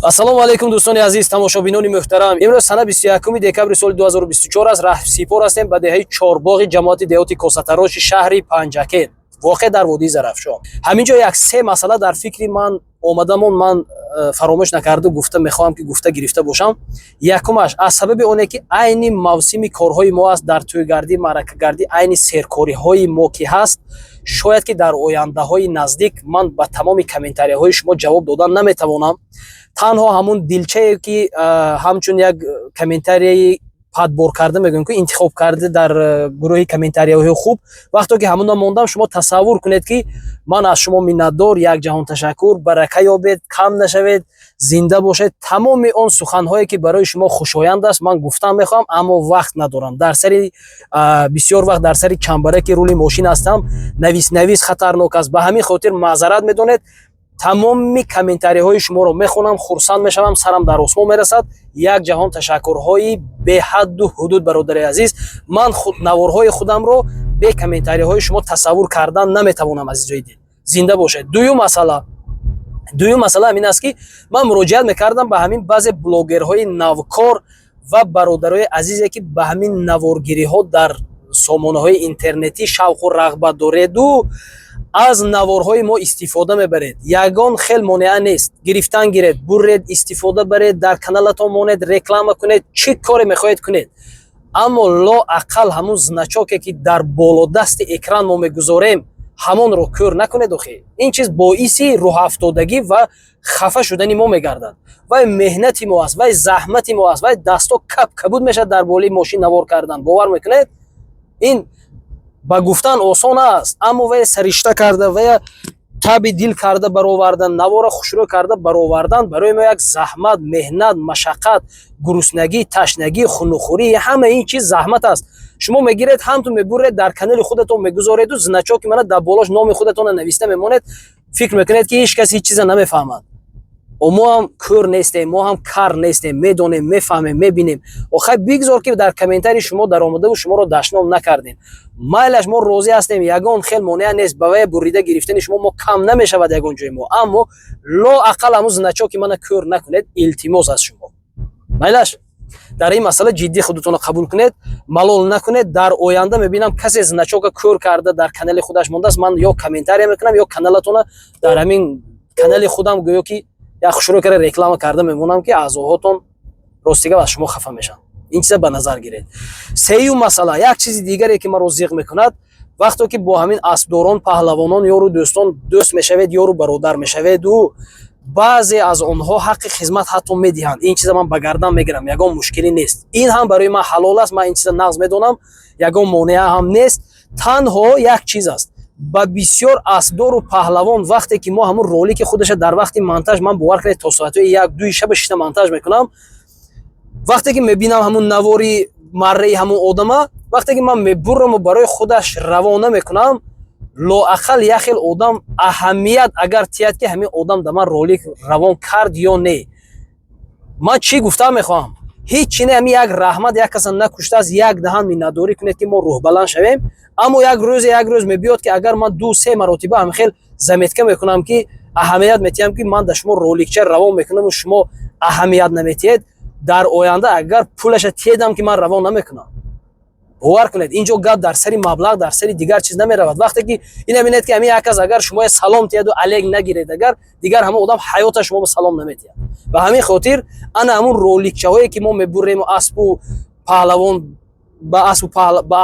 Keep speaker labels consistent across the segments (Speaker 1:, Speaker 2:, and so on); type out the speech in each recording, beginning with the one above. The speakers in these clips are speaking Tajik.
Speaker 1: Ассалому алайкум, дӯстони азиз, тамошобинони муҳтарам. Имрӯз сана 21 декабри соли 2024 аст. Раҳсипор ҳастем ба деҳаи Чорбоғи ҷамоати деҳоти Косатароши шаҳри Панҷакент, воқеъ дар водии Зарафшон. Ҳамин ҷо як се масъала дар фикри ман омадамон, ман фаромӯш накарда гуфта мехоҳам, ки гуфта гирифта бошам. Якумаш, аз сабаби оне ки айни мавсими корҳои мо аст, дар тӯйгардӣ, маъракагардӣ, айни серкориҳои мо ки ҳаст, шояд ки дар ояндаҳои наздик ман ба тамоми комментарияҳои шумо ҷавоб додан наметавонам. Танҳо ҳамун дилчае ки ҳамчун як комментарияи подбор карда мегӯем, ки интихоб карда дар гурӯҳи комментарияҳои хуб, вақто ки ҳамуна мондам, шумо тасаввур кунед, ки ман аз шумо миннатдор. Як ҷаҳон ташаккур, барака ёбед, кам нашавед, зинда бошед. Тамоми он суханҳое ки барои шумо хушоянд аст, ман гуфтан мехоҳам, аммо вақт надорам. Дар сари бисёр вақт дар сари чамбараки рули мошин ҳастам, навис навис хатарнок аст. Ба ҳамин хотир маъзарат медонед. Тамоми комментариҳои шуморо мехонам, хурсанд мешавам, сарам дар осмон мерасад. Як ҷаҳон ташаккурҳои беҳадду ҳудуд, бародари азиз. Ман наворҳои худамро бе комментариҳои шумо тасаввур кардан наметавонам, азизои дил, зинда бошед. Дуюм масъала ҳамин аст, ки ман муроҷиат мекардам ба ҳамин баъзе блогерҳои навкор ва бародарои азизе, ки ба ҳамин наворгириҳо дар сомонаҳои интернетӣ шавқу рағбат дореду аз наворҳои мо истифода мебаред. Ягон хел монеа нест, гирифтан гиред, буред, истифода баред, дар каналатон монед, реклама кунед, чӣ коре мехоҳед кунед, аммо лоақал ҳамун значоке, ки дар болодасти экран мо мегузорем, ҳамонро кӯр накунед. Охи ин чиз боиси рӯҳафтодагӣ ва хафа шудани мо мегардад. Вай меҳнати мо аст, вай заҳмати мо аст, вай дастҳо кап кабуд мешавад дар болои мошин навор кардан. Бовар мекунед, ин ба гуфтан осон аст, аммо вая саришта карда, вая таби дил карда баровардан, навора хушрӯ карда баровардан барои мо як заҳмат, меҳнат, машаққат, гуруснагӣ, ташнагӣ, хунухӯрӣ, ҳама ин чиз заҳмат аст. Шумо мегиред, ҳамту мебуред, дар канали худатон мегузореду значоки мана дар болош номи худатонро нависта мемонед. Фикр мекунед, ки ҳеҷ кас ҳеҷ чиза намефаҳмад. Мо ҳам кӯр нестем, мо ҳам кар нестем, медонем, мефаҳмем, мебинем. Охай, бигзор ки дар комментарии шумо даромадаву шуморо дашном накардем, майлаш, мо розӣ ҳастем, ягон хел монеа нест. Ба вая бурида гирифтани шумо мо кам намешавад ягон ҷои мо, аммо лоақал ҳамун значоки мана кӯр накунед, илтимос аз шумо. Майлаш, дар ин масъала ҷиддӣ худатонро қабул кунед, малол накунед. Дар оянда мебинам, касе значока кӯр карда дар канали худаш мондааст, ман ё комментария мекунам, ё каналатона дар ҳамин канали худам гӯё ки як хушрӯ карда реклама карда мемонам, ки аъзоҳотон ростига аз шумо хафа мешаванд. Ин чиза ба назар гиред. Сеюм масъала, як чизи дигаре, ки маро зиқ мекунад: вақто ки бо ҳамин аспдорон, паҳлавонон, ёру дӯстон дӯст мешавед, ёру бародар мешаведу баъзе аз онҳо ҳаққи хизмат ҳатто медиҳанд. Ин чиза ман ба гардан мегирам, ягон мушкилӣ нест, ин ҳам барои ман ҳалол аст, ман ин чиза нағз медонам, ягон монеа ҳам нест. Танҳо як чиз аст: ба бисёр аспдору паҳлавон вақте ки мо ҳамун ролики худаша дар вақти монтаж, ман, бовар кунед, то соатҳои 1-2 шаба шишта монтаж мекунам, вақте ки мебинам ҳамун навори марраи ҳамун одама, вақте ки ман мебурраму барои худаш равона мекунам, лоақал як хел одам аҳамият агар тиҳад, ки ҳамин одам да ман ролик равон кард ё не. Ман чӣ гуфтан мехоҳам? Ҳеҷ чи не, ҳамин як раҳмат, як каса накуштааст, як даҳан миннатдорӣ кунед, ки мо рӯҳбаланд шавем. Аммо як рӯзе, як рӯз мебиёд, ки агар ман 2-3 маротиба ҳамин хел заметка мекунам, ки аҳамият метиҳам, ки ман да шумо роликча равон мекунаму шумо аҳамият наметиҳед, дар оянда агар пулаша тиҳедам, ки ман равон намекунам. Бовар кунед, инҷо гап дар сари маблағ, дар сари дигар чиз намеравад. Вақте ки ина бинед, ки ҳамин як кас агар шумо салом тиҳаду алек нагиред, агар дигар ҳамон одам ҳаёта шумо ба салом наметиҳад. Ба ҳамин хотир ана ҳамун роликчаҳое, ки мо мебурему аспу паҳлавон ба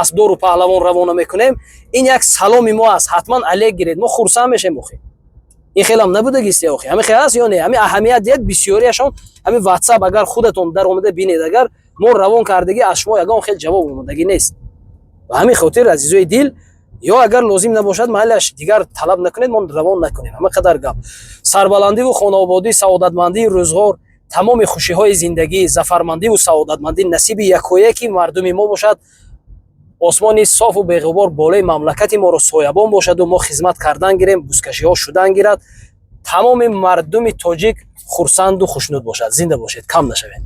Speaker 1: аспдору паҳлавон равона мекунем, ин як саломи мо аст. Ҳатман алек гиред, мо хурсанд мешем. Охи, ин хелам набудагисте, охи, ҳамин хел аст ё не? Ҳамин аҳамият диҳед. Бисёриашон ҳамин ватсап агар худатон даромада бинед, агар мо равон кардагӣ, аз шумо ягон хел ҷавоб омодагӣ нест. Ба ҳамин хотир, азизои дил, ё агар лозим набошад, майлаш, дигар талаб накунед, мо равон накунем. Ҳама қадар гап. Сарбаландиву хонаободӣ, саодатмандии рӯзғор, тамоми хушиҳои зиндагӣ, зафармандиву саодатмандӣ насиби якояки мардуми мо бошад. Осмони софу беғубор болои мамлакати моро соябон бошаду мо хизмат кардан гирем, бузкашиҳо шудан гирад, тамоми мардуми тоҷик хурсанду хушнуд бошад. Зинда бошед, кам нашавед.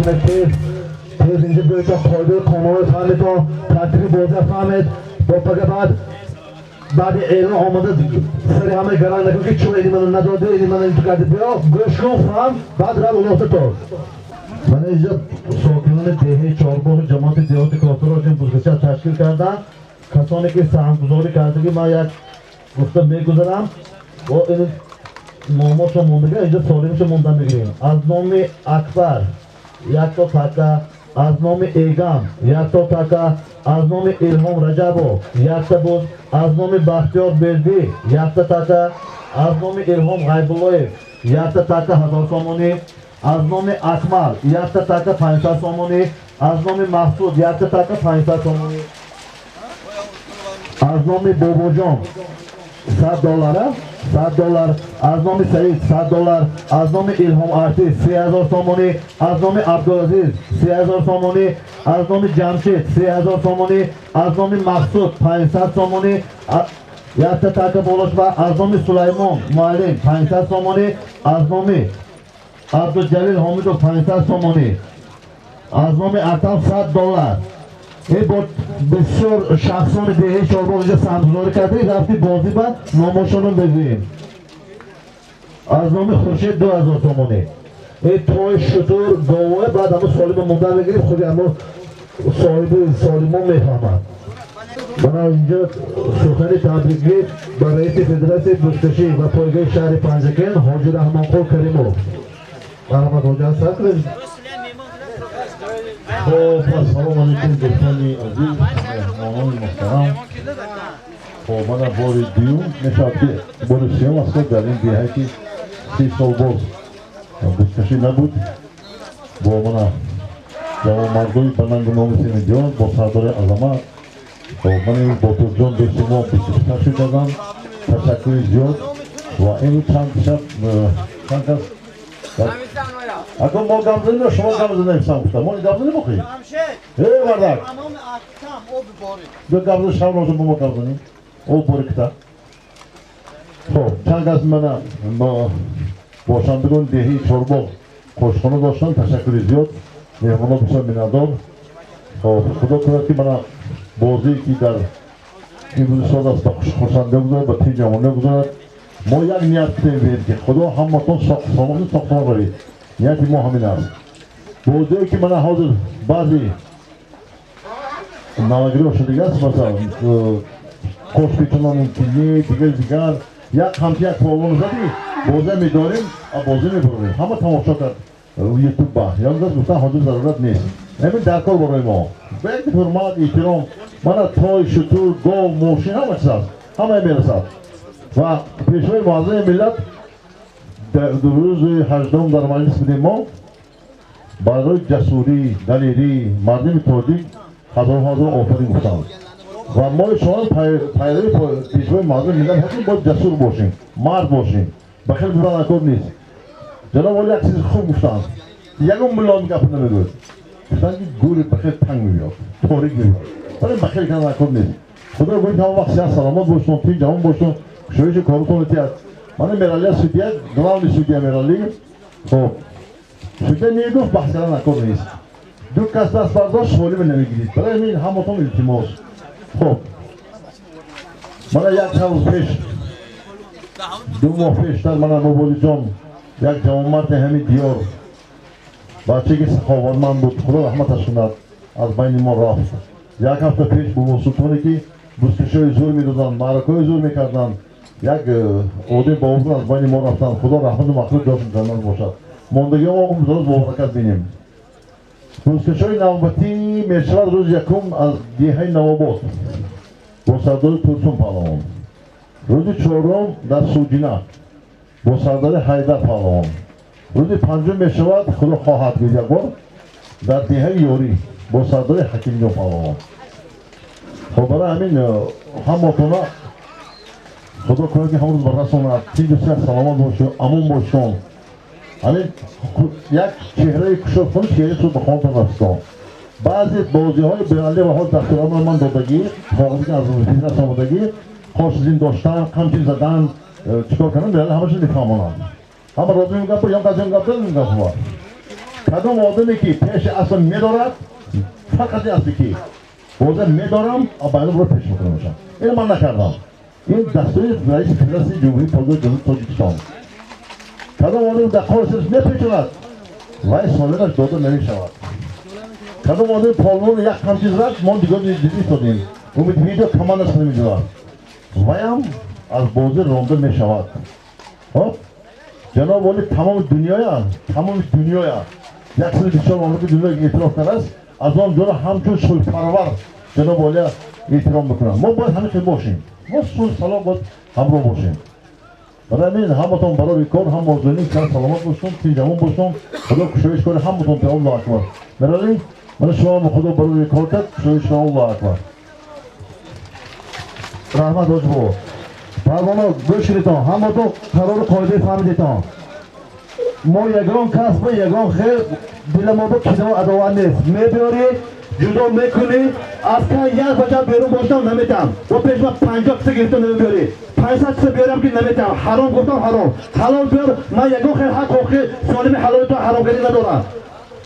Speaker 2: кунед, тез тез инҷа биёед, то қоидаи қонунро фаҳмед, то тартиби бозиро фаҳмед. Бо пага баъд баъди эълон омада сари ҳама гаранг накун, ки чун ини мана надоди, ини мана инту карди. Биё, гӯш кун, фаҳм, баъд рав улоқта тор. Мана инҷа сокинони деҳаи Чорбоғи ҷамоати деҳоти Косарош ин бузкашиа ташкил карданд. Касоне ки саҳмгузорӣ кардагӣ, ман як гуфта мегузарам, бо ин номошо мондага, инҷа солимшо монда мегирем. Аз номи Акбар якто така, аз номи Эгам якто така, аз номи Илҳом Раҷабов якта буд, аз номи Бахтиёр Бердӣ якта така, аз номи Илҳом Ғайбуллоев якта така 1000 сомонӣ, аз номи Акмал якта така 500 сомонӣ, аз номи Мақсуд якта така 500 сомонӣ, аз номи Бобоҷон 100 доллара, 100 доллар, аз номи Саид 100 доллар, аз номи Илҳом Артист 3000 сомонӣ, аз номи Абдулазиз 3000 сомонӣ, аз номи Ҷамшид 3000 сомонӣ, аз номи Мақсуд 500 сомонӣ, якта така болошба, аз номи Сулаймон муаллим 500 сомонӣ, аз номи Абдуҷалил Ҳомидов 500 сомонӣ, аз номи Атам 100 доллар. Бо бисёр шахсони деҳаи Чорбоғ инҷа саҳмгузорӣ карда, рафти бозӣ ба номошонро бигӯем. Аз номи Хуршед 2000 сомонӣ. Той, шутур, говое, баъд ҳамо солима монда мегирем, худи ҳамо соҳиби солимо мефаҳмад. Мана инҷа сухани табрикӣ ба раиси Федератсияи бузкашӣ ва пойгаи шаҳри Панҷакент Ҳоҷи Раҳмонқул Каримов. Марҳамат, ҳоҷа, сар кунед.
Speaker 3: Хоб, ассалому алайкум, дӯстони азиз, меҳмонони муҳтарам. Хоб, мана бори дуюм мешавад, ки бори сеюм аст, дар ин деҳа, ки 30 сол боз бузкашӣ набуд, бо мана ҷавонмардои ба нангу номуси миллион, бо сардори азамат. Хоб, мана ин Ботурҷон дӯсти мо бузкашӣ карданд, ташаккури зиёд. Ва имрӯз чанд шаб чанд кас. Ако мо гап занем, шумо гап занем, сам гуфта. Мо гап занем охи? Э, мардак. Бё гап зан, шав лозим мо гап занем. Об бори кита. Хоб, чанд кас мана бошандагони деҳии Чорбоғ қошхона доштанд, ташаккури зиёд. Меҳмонон бисёр миннатдор. Хоб, Худо кунад, ки мана бозие, ки дар имрӯзи сол аст, ба хурсандӣ гузарад, ба тинҷ амонӣ гузарад. Мо як ният кунем, ки Худо ҳаматон соғ соғ равед. Нияти мо ҳамин аст. Бозие, ки мана ҳозир баъзе навагириҳо шудагааст, масалан, қошпечона мумкин не, дигар дигар, як ҳамчи як полвон задӣ, бозия медорем, бозӣ мебурем, ҳама тамошо кард Ютуб ба ягон гуфтан ҳозир зарурат нест. Ҳамин дар кор барои мо ба як ҳурмат, эҳтиром. Мана той, шутур, гов, мошин, ҳама чиз аст, ҳамае мерасад. Ва Пешвои муаззами миллат рӯзи 18-ум дар маҷлис будем, мо барои ҷасурӣ, далерӣ мардуми тоҷик ҳазор ҳазор офарин гуфтанд. Ва мо шумо пайрави Пешвои муаззами миллат ҳастем, бояд ҷасур бошем, мард бошем, ба хел будан кор нест. Ҷаноб оли як чизи хуб гуфтанд, ягон мулло гап намегӯяд. Гуфтанд, ки гӯри бахел танг мебиёд, торик мебиёд, вале бахел кардан кор нест. Худо гӯяд, ҳама вақт сиҳат саломат бошон, тинҷ ҷавон бошон, кушоиши корутон тиҳад. Мана Мералия судья, главный судья Мерали. Хоб, судья мегуфт, баҳс кардан кор нест, ду кас даст бардошт, солима намегирид. Барои ҳамин ҳаматон илтимос. Хоб, мана як чанд рӯз пеш, 2 моҳ пештар, мана Мубодиҷон, як ҷавонмарди ҳамин диёр, бачае ки саховатманд буд, Худо раҳматаш кунад, аз байни мо рафт. Як ҳафта пеш бобосултоне, ки бузкашиҳои зур медоданд, маъракаҳои зур мекарданд, як одами бобозур аз байни мо рафтанд. Худо раҳмату мағфират ҷошон ҷаннат бошад. Мондагиҳо умрдоз бобаракат бинем. Бузкашиҳои навбатӣ мешавад рӯзи якум аз деҳаи Навобод бо сардори Турсун паҳлавон, рӯзи чорум дар Суҷина бо сардори Ҳайдар паҳлавон, рӯзи панҷум мешавад, Худо хоҳад гӯд, як бор дар деҳаи Ёрӣ бо сардори Ҳакимҷон паҳлавон. Хоб, барои ҳамин ҳамотона Худо кунад, ки ҳамрӯз барасонад, тинҷу сиҳат саломат бошед, амон бошон. Ҳамин як чеҳраи кушод кун, чеҳраи суд ба хонатон рафтон. Баъзе бозиҳои биралӣ ва ҳол дастурамал ман додагӣ, коғазе аз фитнас омодагӣ, қошзин доштан, қамчин задан, чикор кардан, биралӣ ҳамашо мефаҳмонанд. Ҳама розӣ гапо, ё гап, ё гап, гапо. Кадом одаме ки пеши асп медорад, фақат аспе ки боза медорам, байнро пеш мекунам. Ин ман накардам. Ин дастури раиси Федератсияи Ҷумҳурии Пойгоҳи Тоҷикистон. Кадом одам дар кори сараш мепечонад, вай солимаш дода намешавад. Кадом одами полвон як қамчи зад, мо дигар дида истодем. Умед видео команда шуда медиҳад. Ваям аз бозӣ ронда мешавад. Хоб? Ҷаноб оли тамоми дунёя, тамоми дунёя 124 мамлакати дунё эътироф кардааст, аз он ҷумла ҳамчун сулҳпарвар ҷаноб олия эҳтиром мекунанд. Мо бояд ҳамин хел бошем. Мо сулҳ салом бояд ҳамроҳ бошем. Барои ҳамин ҳаматон барори кор, ҳам орзуи кар саломат бошем, тинҷамон бошем. Худо кушоиш кори ҳаматон те Аллоҳу акбар. Меравем? Мана шумо Худо барори кор кард, кушоиш кор Аллоҳу акбар.
Speaker 2: Раҳмат ҳоҷи бобо. Парвона гӯш кунедтон, ҳаматон қарору қоидаи фаҳмидетон. Мо ягон кас ба ягон хел дила мо ба кино адоват нест. Мебиёрӣ, ҷудо мекунӣ, аз кан як бача берун бошам наметам. Бо пеш ма 50 киса гирифта намебиёрӣ. 500 киса биёрам ки наметам. Ҳаром гуфтам ҳаром. Ҳалол биёр, ман ягон хел ҳақ ҳуқуқи солими ҳалоли то ҳаромгарӣ надорам.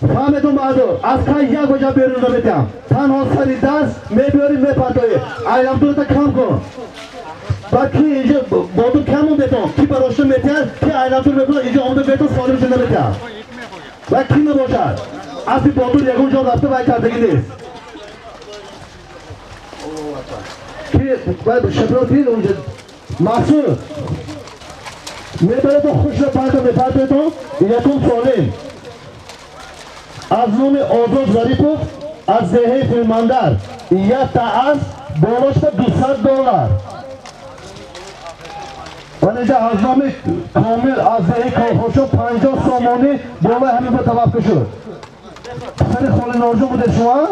Speaker 2: Фаҳмедон баъду, аз кан як бача берун наметам. Танҳо сари даст мебиёрӣ мепартоӣ. Айламтурата кам кун. Баъд ки инҷо бодун кам мондетон, ки барошта метиҳад, ки айламтур мекунад, инҷо омада бетон солимша наметиҳад. Ва ки набошад? Аспи ботур ягон ҷо рафта вай кардагӣ нест. Ки шабротин унҷо Мақсуд мебаредон хушро парта мепартоедон якум солим. Аз номи Озод Зарипов аз деҳаи Филмандар якта асп болошта $200. Ва инҷа аз номи Комил аз деҳаи Корхошо 50 сомонӣ болои ҳамин ба таваққуф шуд. Сари холи норҷон буде шумо?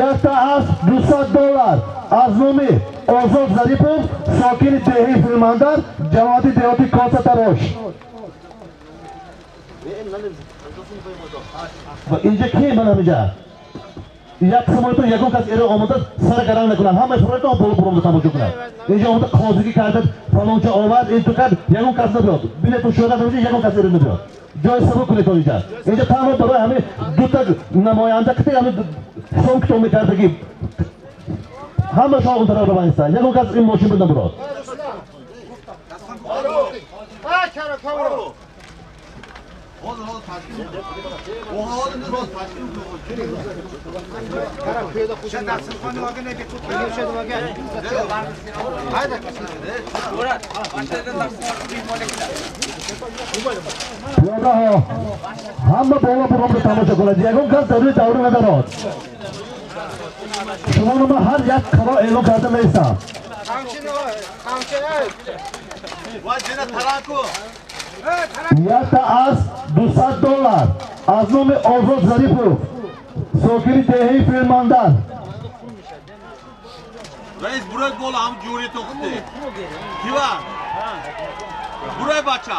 Speaker 2: Якта асп $200 аз номи Озод Зарипов сокини деҳаи Филмандар ҷамоати деҳоти Косатарош. Инҷа ки ман ҳаминҷа? Як самолётон ягон кас эро омода сара гаранг накунад. Ҳамаи фуроятон боло буромда тамошо кунад. Инҷа омода қозигӣ карда фалонча овард, ин ту кард, ягон кас набиёд. Билетон шӯрат ҳаминҷа ягон кас эро набиёд. Ҷои сабук кунед то инҷа. Инҷа танҳо барои ҳамин дута намоянда қитъи ҳамин ҳисоб китоб мекардагӣ. Ҳамашон он тараф раванистанд. Ягон кас ин мошин набурод. Пиёдаҳо ҳама боло буромда тамошо кунад. Ягон кас дар рӯи давра надарод. Шуморо ман ҳар як қарор эълон карда меистам. Якта асп $200 аз номи Озод Зарипов сокини деҳаи Филмандар.
Speaker 4: Раис бурай бола ҳам ҷури тохте. Кива? Бурай бача.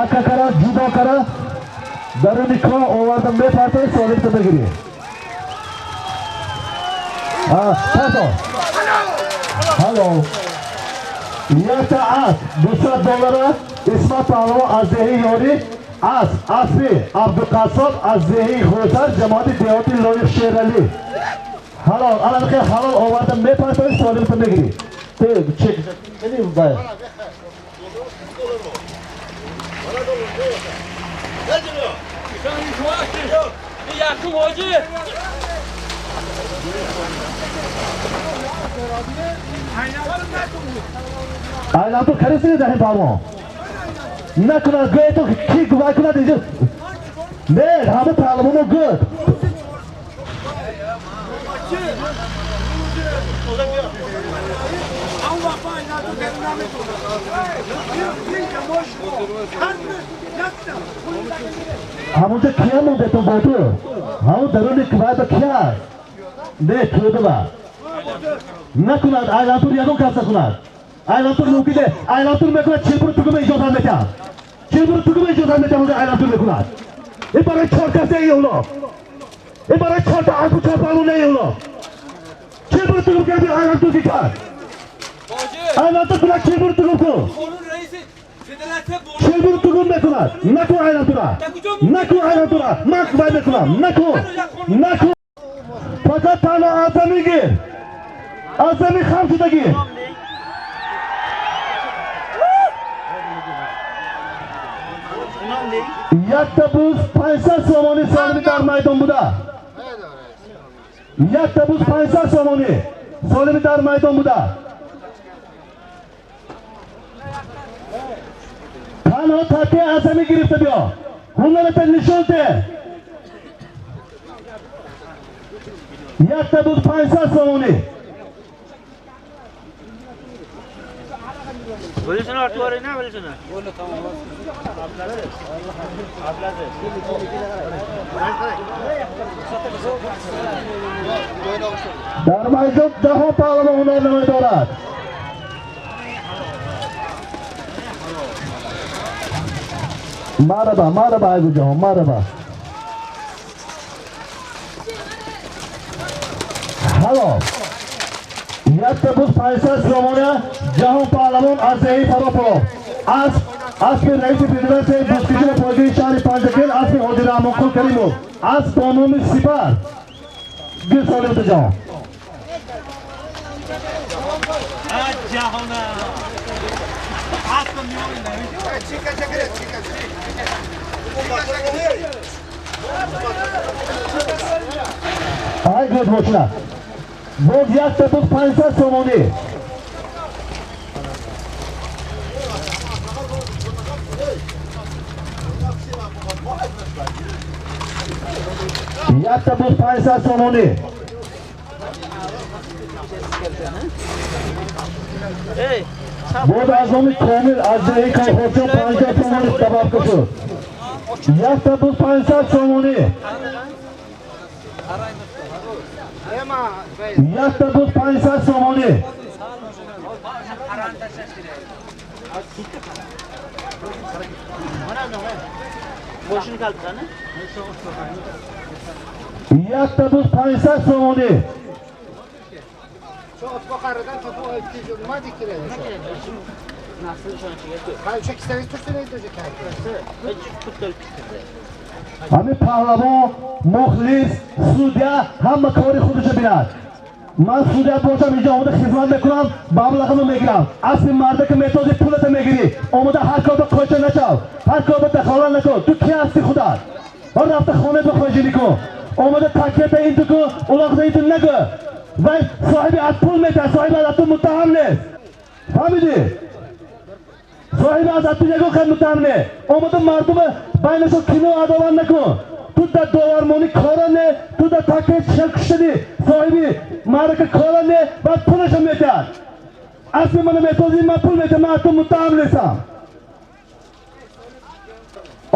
Speaker 2: Яка кара ҷудо кара даруни кӯҳ оварда мепартои солимта бигирӣ. Парто. Ҳало. Якта асп $200 Исмат Паҳлавон аз деҳаи Ёрӣ асп аспи Абдуқассоб аз деҳаи Хӯсар ҷамоати деҳоти Лоиқ Шералӣ. Ҳалол, алалхе ҳалол оварда мепартои солимта мегирӣ. Чек. Бай. Айлантур карисине дар ин паҳлавон. Накунад гӯето ки гувай кунад инҷо. Не, ҳама паҳлавоно гӯд. Ҳамонҷо кия мондетон бо ту? Ҳамон даруни квайба кия аст? Не, тӯдава. Накунад, айлантур ягон кас накунад. Айлантур мумкин не. Айлантур мекунад, чилбур тугума иҷозат метиҳад. Чилбур тугума иҷозат метиҳад, айлантур мекунад. Ин барои чор кас не, уло. Ин барои чорта аспу чор паҳлу не, уло. бур тугум ки айнан ту ки кард? Айнан ту кунад, чил бур тугум кун. Чил бур тугум мекунад. Накун айнан тура. Накун айнан тура. Ман вай мекунам. Накун. Накун. Фақат танҳо аз замин гир. Аз замин хам шуда гир. Якта буз 500 сомонӣ солими дар майдон буда. Якта буз 500 сомонӣ солими дар майдон буда. Танҳо такя аз замин гирифта биё. Ҳунарата нишон деҳ. Якта буз 500 сомонӣ. Дар майдон ҷаҳон паҳлавон ҳунарнамоӣ дорад. Мараба, мараба, айгу ҷаҳон, мараба. Ҳало. Якта буз 500 сомона ҷаҳон паҳлавон аз деҳаи Фарополов. Аспи раиси федератсияи бузкашӣ ва пойгаи шаҳри Панҷакент аспи Ҳоҷи Раҳмонқул Каримов. Асп бо номи Сипар. Гир солимту ҷаҳон. Ай гӯд мошина. Боз якта буз 500 сомонӣ. Якта буз 500 сомонӣ. Боз аз номи Комил аз деҳаи Колхозчон 50 сомонӣ добавка шуд. Якта буз 500 сомонӣ. Якта буз 500 сомонӣ. Якта буз 500 сомонӣ. Ҳамин паҳлавон, мухлис, судя ҳама кори худашо бинад. Ман судя бошам, инҷо омода хизмат мекунам, маблағамро мегирам. Асли марда ки метози пулата мегирӣ, омода ҳар кор ба қойча нашав, ҳар кор ба дахолат накун. Ту ки ҳасти худат? Ҳар рафта хонат ба хоҷинӣ кун. Омода такята ин ту кун, улоқта ин ту нагӯ. Вай соҳиби аз пул метаҳад, соҳиби аз ту муттаҳам нест. Фаҳмидӣ? Соҳиби аз ту ягон хел муттаҳам не. Омода мардума байнашон кино адоват накун. Ту дар довармонӣ кора не, ту дар такяи куштанӣ соҳиби маърака кора не, баъд пулашо метиҳад. Асли мана метозӣ, ман пул метиҳам, ман аз ту муттаҳам нестам.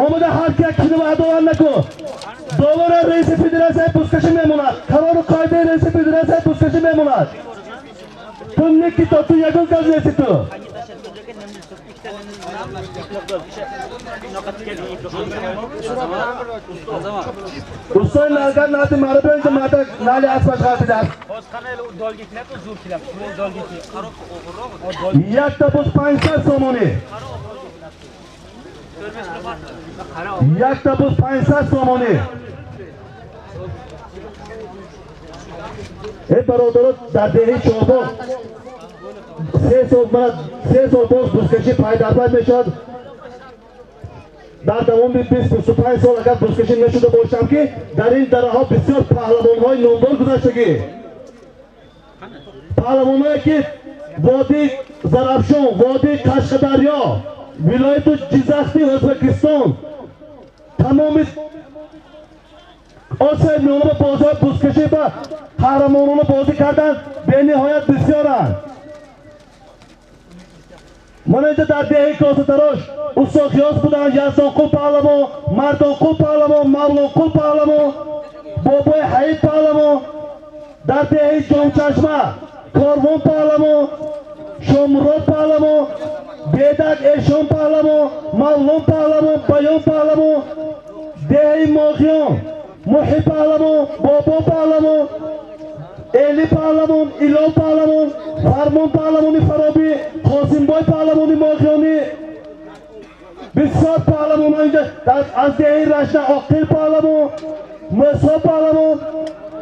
Speaker 2: Омода ҳар ки як кино адоват накун. Довара раиси федератсияи бузкашӣ мемонад. Қарору қоидаи раиси федератсияи бузкашӣ мемонад. Ту неки то, ту ягон кас нести ту. Устои налгар назди маъраба инҷо марда нали аспаш ғалтидааст. Якта буз 500 сомонӣ. Якта буз 500 сомонӣ. Эй бародаро, дар деҳаи Чорбоғ 3 сол боз бузкашӣ пайдарпай мешавад. Дар давоми 20-25 сол агар бузкашӣ нашуда бошам, ки дар ин дараҳо бисёр паҳлавонҳои номдор гузаштагӣ. Паҳлавонҳое ки водии Зарафшон, водии Қашқадарё, вилояту Ҷизахти Ӯзбекистон, тамоми Осиёи Миёна ба бозиҳои бузкашӣ ба қаҳрамонона бозӣ карданд, бениҳоят бисёранд. Мана инҷа дар деҳаи Косатарош устод Ғиёс буданд, Яздонқул паҳлавон, Мардонқул паҳлавон, Мавлонқул паҳлавон, Бобои Ҳаид паҳлавон, дар деҳаи Ҷомчашма Корвон паҳлавон, Шомурод паҳлавон, Бедак Эшон паҳлавон, Мавлон паҳлавон, Баён паҳлавон, деҳаи Моғиён Муҳи паҳлавон, Бобо паҳлавон, Эли паҳлавон, Илол паҳлавон, Фармон паҳлавони Фаробӣ, Қосимбой паҳлавони Моғиёнӣ, бисёр паҳлавонҳо инҷа аз деҳаи Рашта Оқил паҳлавон, Мусо паҳлавон,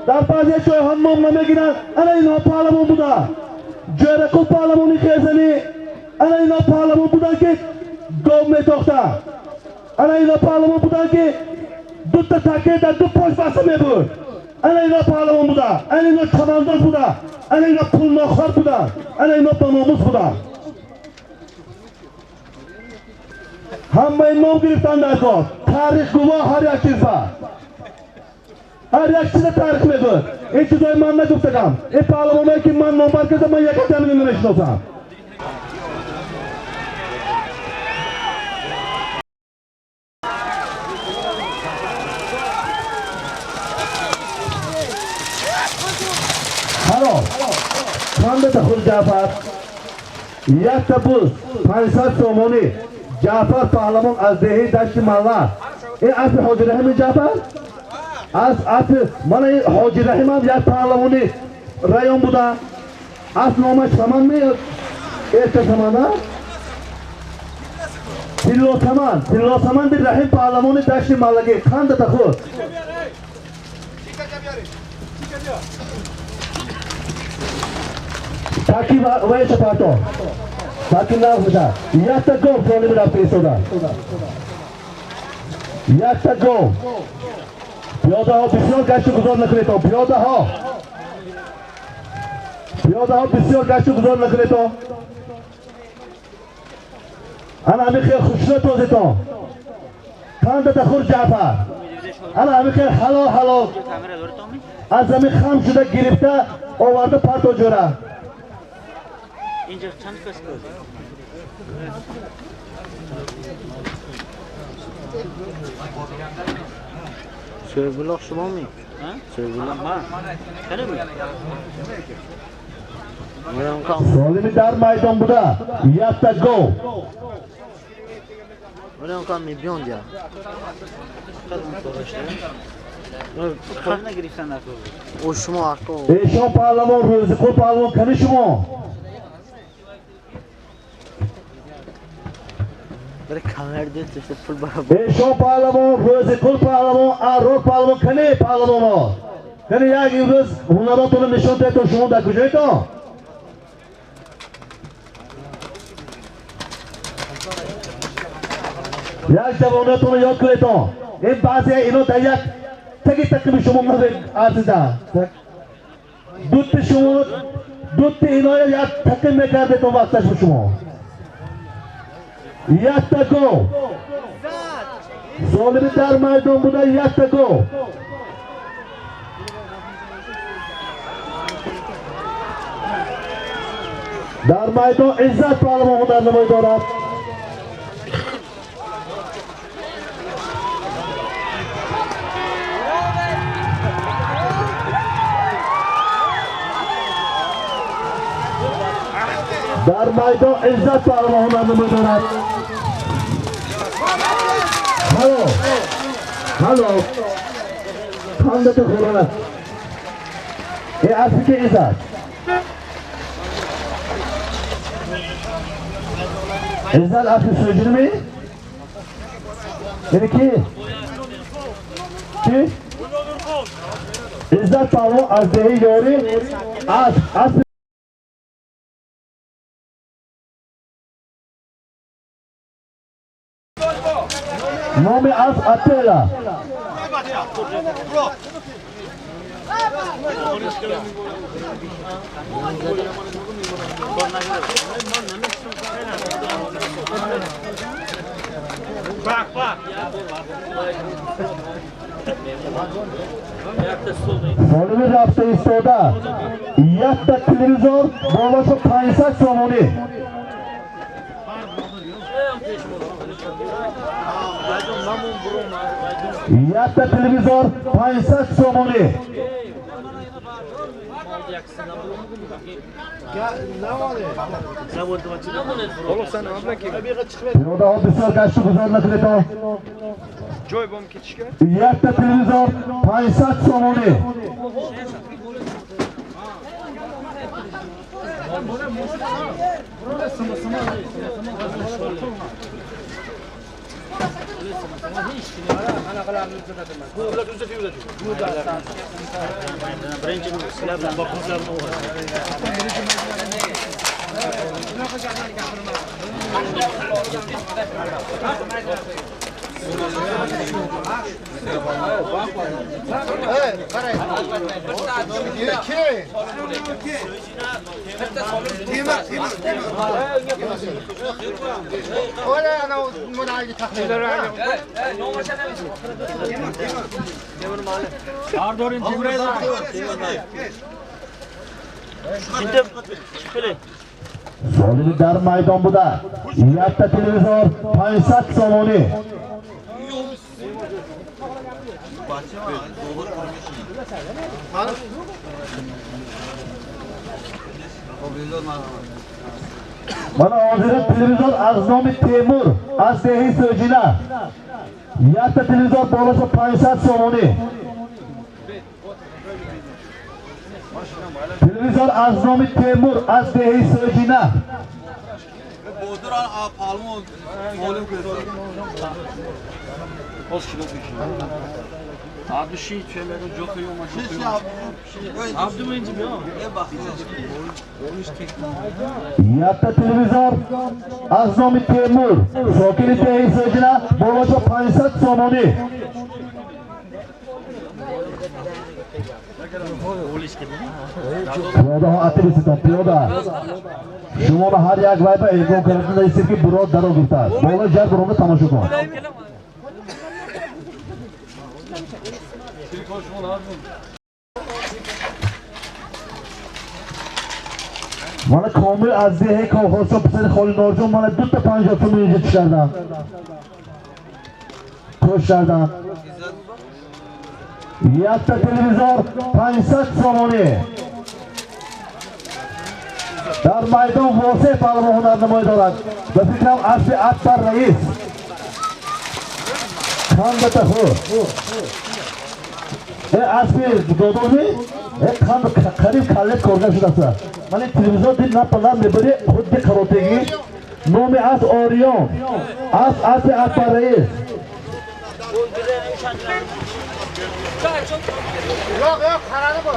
Speaker 2: дар баъзе ҷойҳо ном намегиранд. Ана инҳо паҳлавон буданд. Ҷӯрақул паҳлавони Хезанӣ, ана инҳо паҳлавон буданд, ки гов метохтанд. Ана инҳо паҳлавон буданд, ки дута таке дар ду пош баста мебуд. Ана инҳо паҳлавон буданд, ана инҳо чавандоз буданд, ана инҳо пулнохор буданд, ана инҳо бономус буданд. Ҳамаи ном гирифтан дар кор. Таърих гувоҳ ҳар як чиза. Ҳар як чиза таърих мегӯяд. Ин чизҳои ман нагуфтагам. Ин паҳлавоное ки ман номбар кардам, ман якатам инро намешиносам. Ҳало, чандата худ Ҷаъфар? Якта буз, 500 сомонӣ. Ҷаъфар паҳлавон аз деҳаи Дашти Малла. Ин аспи Ҳоҷи Раҳими Ҷаъфар? Аз аспи мана ин Ҳоҷи Раҳимам як паҳлавони район буда. Асп номаш Саман меёд? Эрка Саман, а? Тиллосаман, Тиллосаман ди Раҳим паҳлавони Дашти Маллагӣ. Қандата худ? Таки вайша парто. Таки нағз меша. Якта гов ҷониби рафта истода. Якта гов. Пиёдаҳо бисёр гашту гузор накунед, пиёдаҳо. Пиёдаҳо бисёр гашту гузор накунед. Ана ҳамин хел хушрӯ тозитон. Қандата хур Ҷаъфар. Ана ҳамин хел ҳалол ҳалол аз замин хам шуда гирифта оварда парто ҷӯра.
Speaker 5: اینجا چند کس بود؟ سربلاغ شما می؟ سربلاغ ما؟ خیلی می؟
Speaker 2: سالمی در میدان بوده. якта гов.
Speaker 5: اونم کام می بیان جا. او شما آقا.
Speaker 2: ایشان پهلوان روزیقul پهلوان کنی شما. ایشان پهلوان روزیقul پهلوان ارور پهلوان کنی پهلوان ها. کنی یک امروز هنراتون نشون دهید شما در کجایتان؟ یک جواناتون یاد کنید. این بعضی اینا در یک تکی تقریبا شما ارزیدن. دوت شما دوت اینا یک تقیم میکرده تو وقتش به شما. یک تکو ظالمی در میدان بوده. یک تکو در میدان عزت پهلوان هنرنمایی دارد. در میدان عزت پهلوان هنرنمایی دارد. هلو هلو خندت خورانه این اصلی که عزت عزت اصلی سوجini mi? یعنی کی؟ کی؟ عزت پهلوان از دهی یاری از اصل نام از اتلا. Солими рафта истода. Якта телевизор болошо 500 сомонӣ. Якта телевизор 500 сомонӣ. Пиёдаҳо бисёр гашту гузор накунед. Якта телевизор 500 сомонӣ. Солими дар майдон буда. Якта телевизор 500 сомонӣ. Мана ҳозир телевизор аз номи Темур аз деҳи Сӯҷина. Якта телевизор болоша 500 сомонӣ. Телевизор аз номи Темур аз деҳи Сӯҷина. Якта телевизор аз номи Темур сокини деҳи Сӯҷина болоша 500 сомонӣ. Пиёдаҳо атибиситон пиёда. Шуморо ҳар як вай ба эъзом карда наистед ки бурод даро гуфтааст. Болои ҷар буромда тамошо кун. Мана Комил аз деҳи колхозчо писари Холи Норҷон мана дута 50 сум инҷа чӣ кардам? Кӯш кардам. Якта телевизор 500 сомонӣ. Дар майдон восеъ паҳлавон ҳунарнамоӣ дорад. Ба фикрам асли Акбар раис. Қандата хӯр. Аспи додони қанд қариб каллет коргар шудааст. Мани телевизор дид напала мебари худди каротегӣ. Номи ас Ориён. Ас аси Акбар раис.
Speaker 6: Yok yok kararı bu.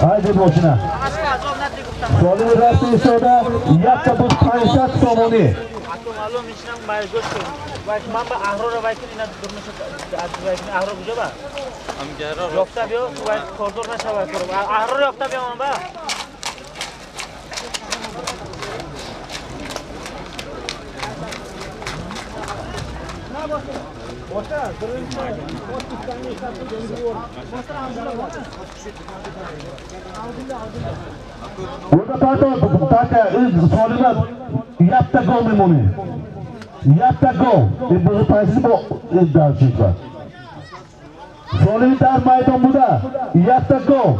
Speaker 2: Haydi boshina. Солими рафти истода якта буд 500 сомонӣ. Burada pardon, taka Солимат якта гол мемонӣ. Якта гол. Ин панҷ бо дар чизба. Солими дар майдон буда. Якта гол.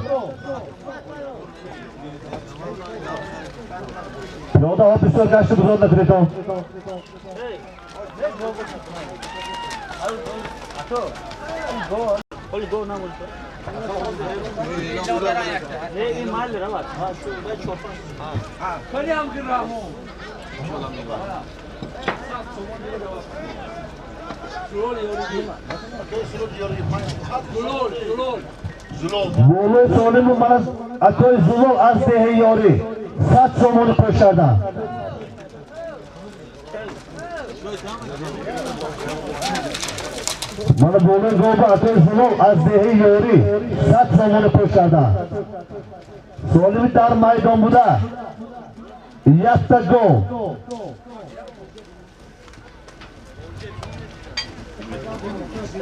Speaker 2: Пиёдаҳо бисёр гашти бузург накунедон. Болои Солиму мана акои Зулол аз деҳи Ёрӣ 100 сомонӣ пӯш карданд. Мана болои голба акои Зулол аз деҳи Ёрӣ 100 сомонӣ пӯш карданд. Солими дар майдон буда. Якта гол.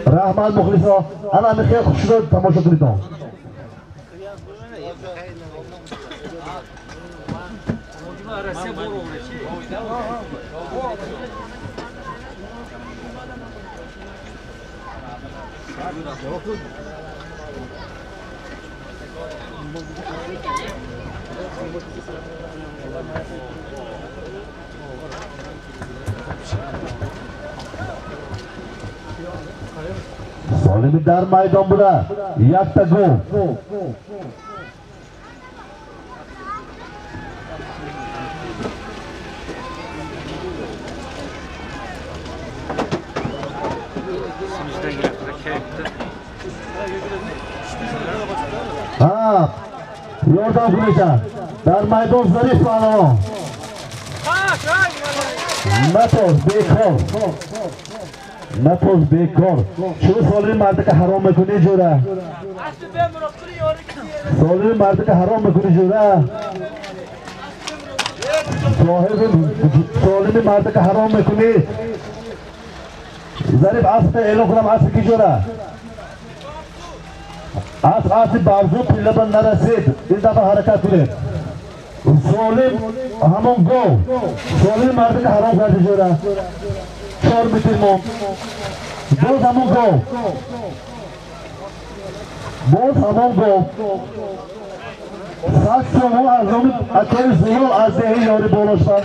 Speaker 2: Раҳмат мухлисо. Ана ҳамин хеле хушрӯ тамошо кунедон. Солими дар майдон буда якта гол. Ha, ёрдам кунеша. Дар майдон Зариф паҳлавон. Натоз бекор. Натоз бекор. Чун солими мардака ҳаром мекунӣ ҷура. Солими мардака ҳаром мекунӣ ҷура. Соҳиби солими мардака ҳаром мекунӣ. Зариф асб эълон кунам асб ки ҷура. Асб асби барзу пилла ба нарасид. Ин дафъа ҳаракат кунед. Солим ҳамон гов. Солими мардака ҳаром карди ҷура. 4 метр монд. Боз ҳамон гов. Боз ҳамон гов. 100 сомон аз номи акои Зулол аз деҳаи Ёри болошта.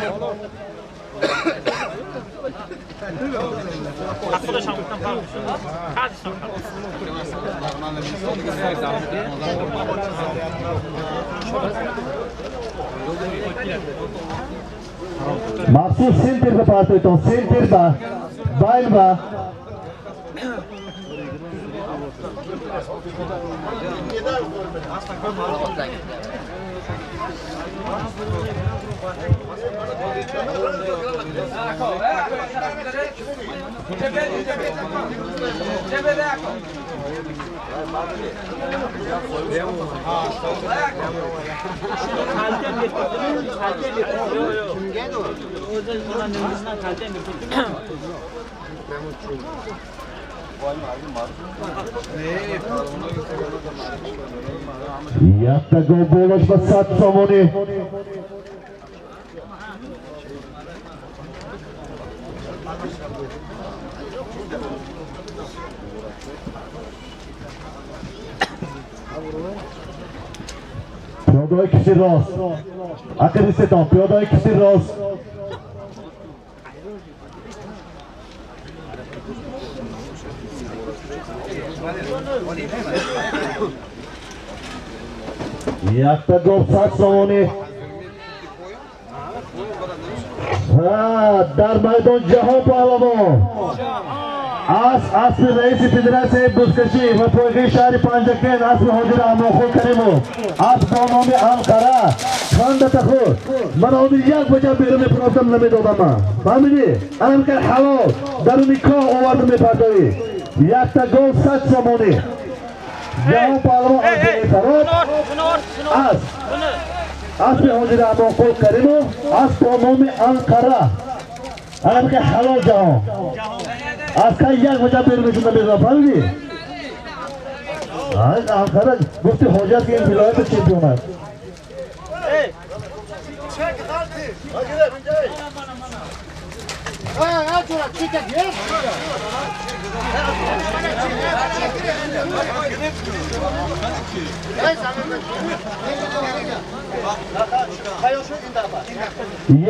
Speaker 2: Махсус центр ба партойтон, центр ба, байн ба. Якта гол болаш ба 100 сомонӣ. Пиёдаҳои кишти рост. Ақиби сетон, пиёдаҳои кишти рост. Якта гол 100 сомонӣ. Дар майдон Ҷаҳон паҳлавон. Асби раиси федератсияи бузкашӣ ва пойгаи шаҳри Панҷакент асби Ҳоҷи Раҳмонқул Каримов. Асб бо номи Анқара. Хандата худ. Ман ҳозир як бача берун мепарофтам намедодам ман. Фаҳмидӣ? Анам кар ҳалол даруни коҳ оварда мепартовӣ. Якта гол 100 сомонӣ. Ҷаҳон паҳлавон аз деҳаи Фарод. Асби Ҳоҷи Раҳмонқул Каримов асб бо номи Анқара. Анам кар ҳалол ҷаҳон. Аз кай як ваҷа берун мешуда мезанам, фаҳмидӣ? Анқара гуфти ҳоҷат ки ин вилояти чемпион аст.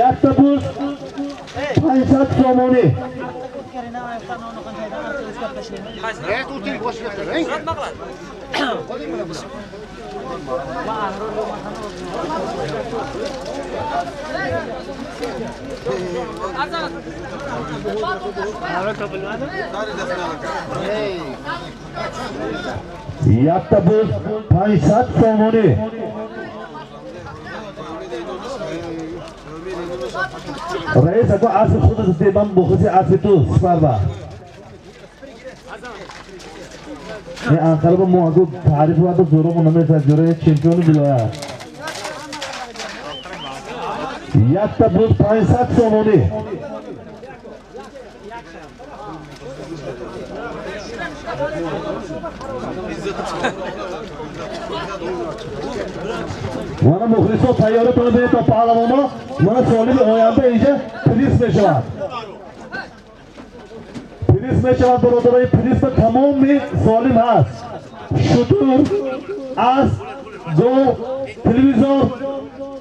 Speaker 2: Якта буз 500 сомонӣ. Якта буз 500 сомонӣ. Раис ако асби худат дебам бухуси асби ту сипарба. Не Анқара ба мо аку таъриф вада зӯрому намерасад ҷураи чемпиони вилоят. Якта буз 500 сомонӣ. Мана мухлисо тайёритонро бинед то паҳлавоно. Мана солими оянда инҷа приз мешавад. Приз мешавад бародарои, приз ба тамоми солим ҳаст. Шутур, асп, гов, телевизор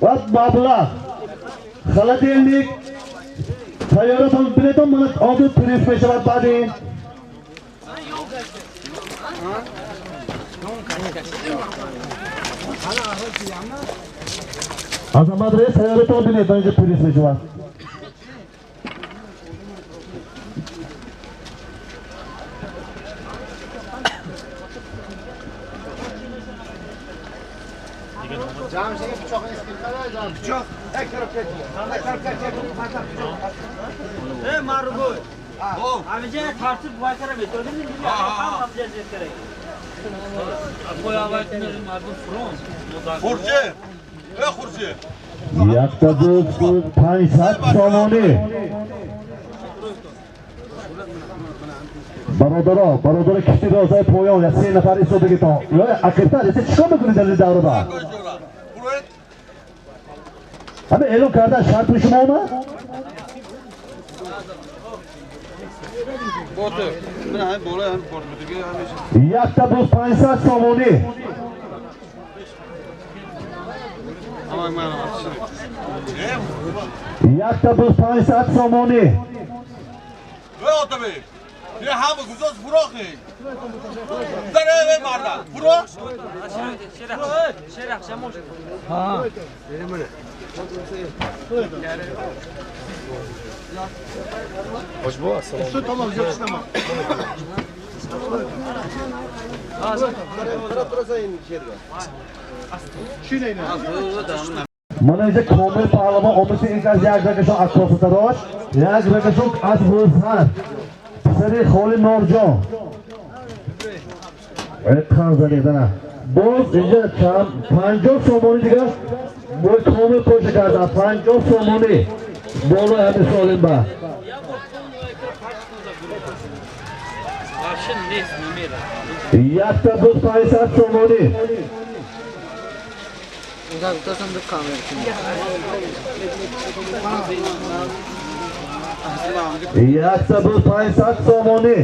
Speaker 2: ва маблағ. Холодильник. Тайёритон бинед, мана ҳозир приз мешавад баъди ин. Азамат рейс сайёратон бинед, ба инҷо пулис мешавад.
Speaker 4: Хуршед! Э Хуршед!
Speaker 2: Якта буз 500 сомонӣ. Бародаро, бародаро кишти розаи поён, як се нафар истодагитон. Ё ақибтар, эсе чикор мекунед дар ин давраба? Ҳама эълон кардан шарти шумо омад? Якта буз 500 сомонӣ. Якта буз 500 сомонӣ. Мана инҷа комил паҳлавон омӯзи ин аз як рагашон аз косатарош, як рагашон аз ҳузҳар, писари холи Норҷон. Қан занидана. Боз инҷа чанд 50 сомонӣ дигар бо комил пӯша кардан, 50 сомонӣ болои ҳамин солим ба. Якта буз 500 сомонӣ. Якта буз 500 сомонӣ.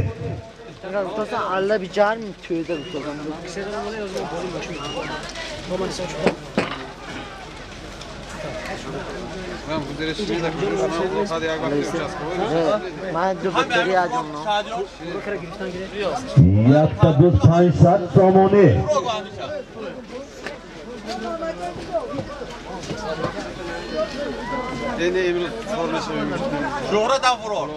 Speaker 2: Якта буз 500 сомонӣ.
Speaker 4: Шӯҳратам фурор.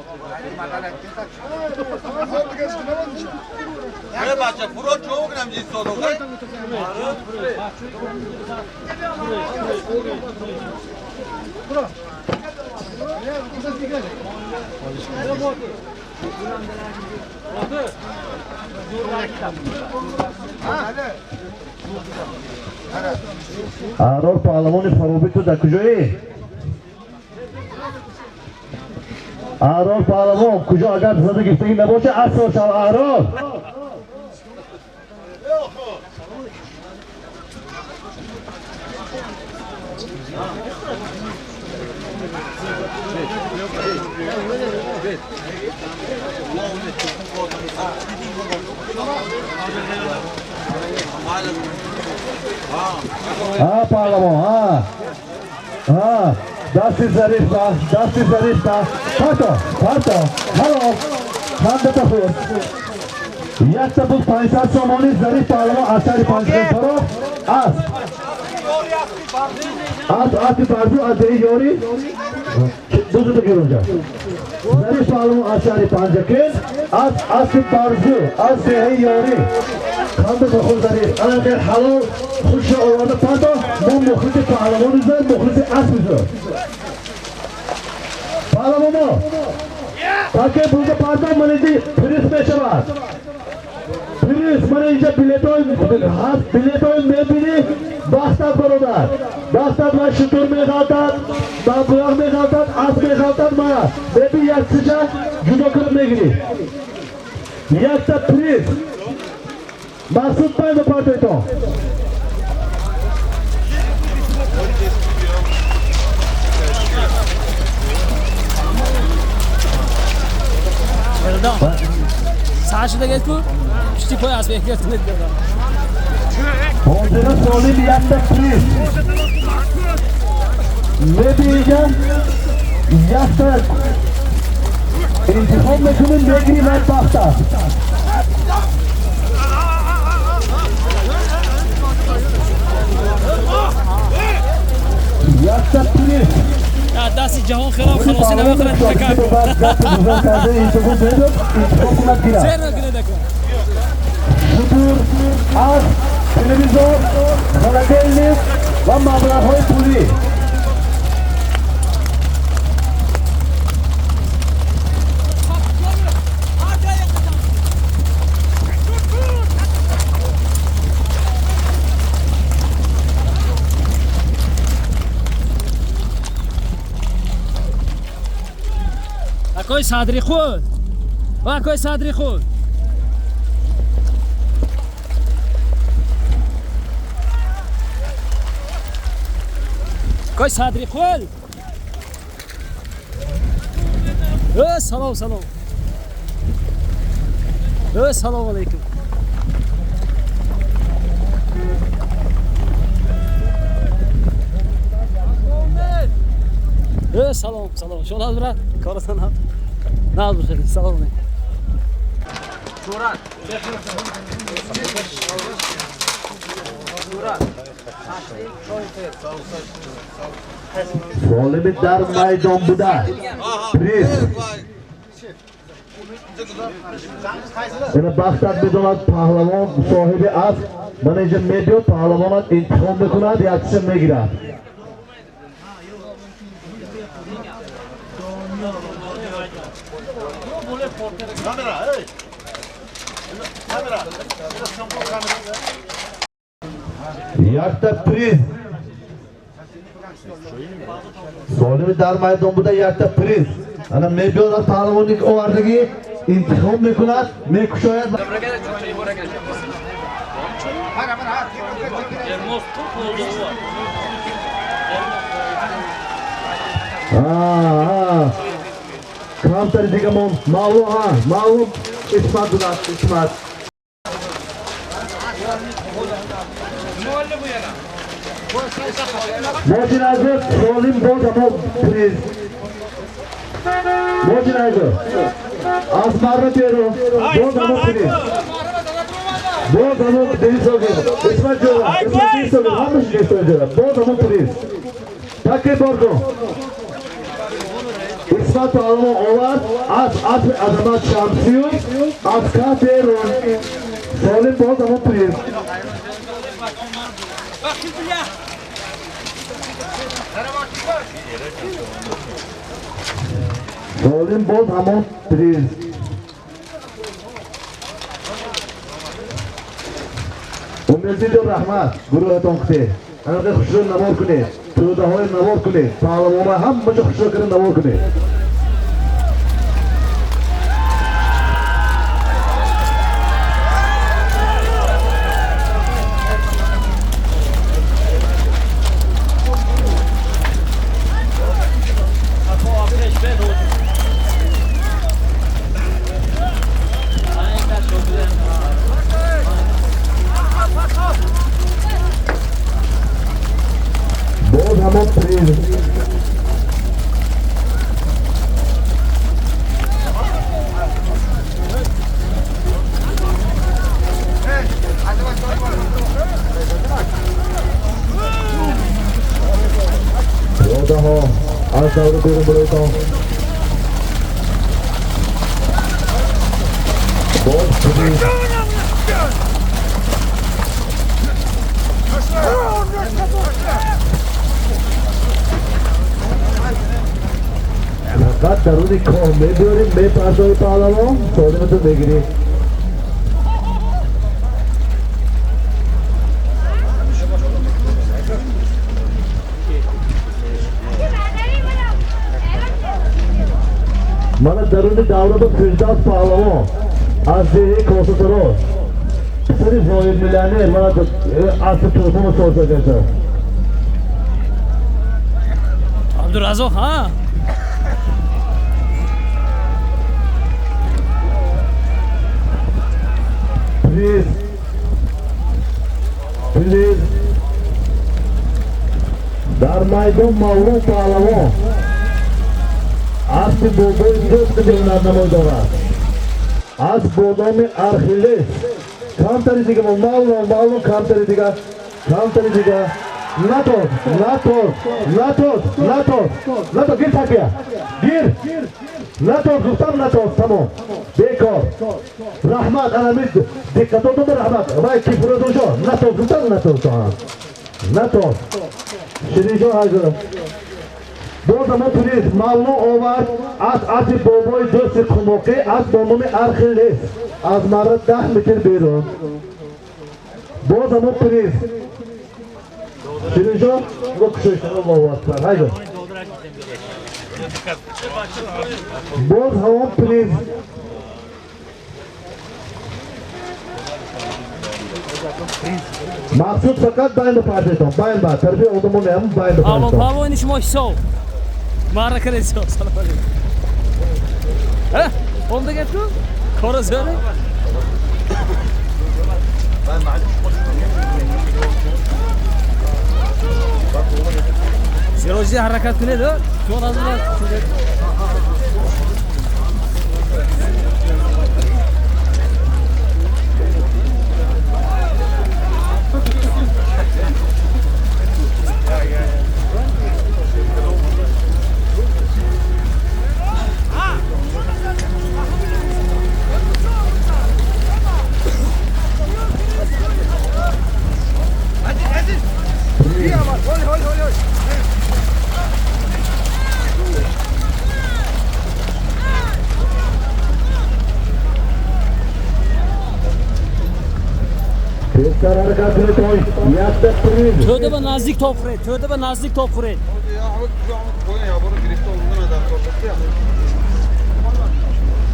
Speaker 4: Э бача фурор чо кунам ҷистоду?
Speaker 2: Аҳрор паҳлавони Фаробӣ, ту дар куҷоӣ? Аҳрор паҳлавон куҷо? Агар зада гирифтагӣ набошад, аср шав Аҳрор. Ҳа паҳлавон, ҳа. Ҳа, дасти зариф ба, дасти зариф ба. Парто, парто, ҳалол. Хандата хӯр. Якта буз 500 сомонӣ зариф паҳлавон аз шаҳри Панҷакент фарох аст. Аз аси барзу аз деҳи ёрӣ. Бузу гир онҷа. Зариф паҳлавон аз шаҳри Панҷакент, аз аси барзу, аз деҳи ёрӣ. Хандата хӯр зариф. Ана хел ҳалол худшо оварда парто. Мо мухлиси паҳлавони зӯр, мухлиси аспи зӯр. Паҳлавоно, таке буза парто маниди приз мешавад. Приз мана инҷа билетҳои ҳаст, билетҳои мебинӣ, бахтат бародар. Бахтат ва шутур меғалтад, маблағ меғалтад, асп меғалтад, мана мебинӣ як чиза ҷудо кунад мегирӣ. Якта приз. Мақсуд пай ба партоитон.
Speaker 1: Сар шудагед-ку, пишти пой асп эҳтиёт кунед.
Speaker 2: Ҳозира солим якта приз. Мебинӣ якта интихоб мекунем, мегирӣ ва бахт аст. Якта приз.
Speaker 1: Дасти ҷаҳон хелам халосӣ намекунад.
Speaker 2: Шутур, асп, телевизор, холодильник ва маблағҳои пулӣ.
Speaker 1: Акои садри худ, акои садри худ. Акои садри худ. Салом, салом. Салом алейкум. Салом, салом. Шумо брат? Коротон наз бошед. Салом алейкум.
Speaker 2: Солими дар майдон буда приз. Ина бахтат медонад паҳлавон соҳиби асп ман инҷа мебиёд, паҳлавонат интихоб мекунад, якчиша мегирад. Якта приз. Солими дар майдон буда якта приз. Ана мебиёд паҳлавони овардагӣ интихоб мекунад, мекушояд. Камтари дигамон маълум, маълум исмат будааст, исмат. Мошин азиз, солим боз ҳамон приз. Мошин азиз, аз марра берун, боз ҳамон приз. Боз ҳамон 200 гир. Исмат ҷора, Исмат 200 гир, ҳамаш 200 ҷора. Боз ҳамон приз. Такри бор кун. Исмат паҳлавон овард аз аспи Азамат Шамсию аз каф берун. Солим боз ҳамон приз. Солим боз ҳамон приз. Умедҷон, раҳмат, гурӯҳатон кутед. Анақа хушрӯ навор кунед, тӯдаҳои навор кунед, паҳлавонҳо ҳамаҷо хушрӯ карда навор кунед. Боз ҳамон приз. Пиёдаҳо аз давра берун бароятон. Боз приз. Фақат даруни коҳ мебиёрем, мепартои паҳлавон, солиматро мегирӣ. Мана даруни давра ба Фирдавс паҳлавон аз деҳаи Косатароз, писари зоҳир миллионер, мана аспи тӯфоно соза гашта.
Speaker 1: Абдураззоқ, ҳа?
Speaker 2: Приз. Приз. Дар майдон Мавлон паҳлавон аспи бобои дӯст ҳунарнамоӣ дорад. Асп бо номи Архилес. Камтари дига маълум, маълум, камтари дига, камтари дига. Натоз, натоз, натоз, натоз, натоз, гир такия. Гир. Натоз, гуфтам натоз, тамом. Бекор. Раҳмат, ана диққатотон раҳмат. Вай ки фурӯзоншо, натоз, гуфтам натоз. Натоз. Ширинҷон ҳайзо. Боз ҳамон приз Мавло овард аз аси бобои дӯсти қумоқӣ аз бо номи Архилес аз марра 10 метр берун. Боз ҳамон приз. Ширинҷон, кушоиш, Аллоҳу акбар. Ҳайзо. Боз ҳамон приз. Мақсуд фақат байн ба партиятон, байн ба тарбия одамон ҳам байн ба партиятон.
Speaker 1: Палвони шумо ҳисоб. Маърака ҳисоб. Салом алейкум. Ҳа, омда гап ку? Кора зӯре? Сироҷи ҳаракат кунед, ҳа? Чун аз Тӯда ба наздик топ хӯред, тӯда ба наздик топ хӯред.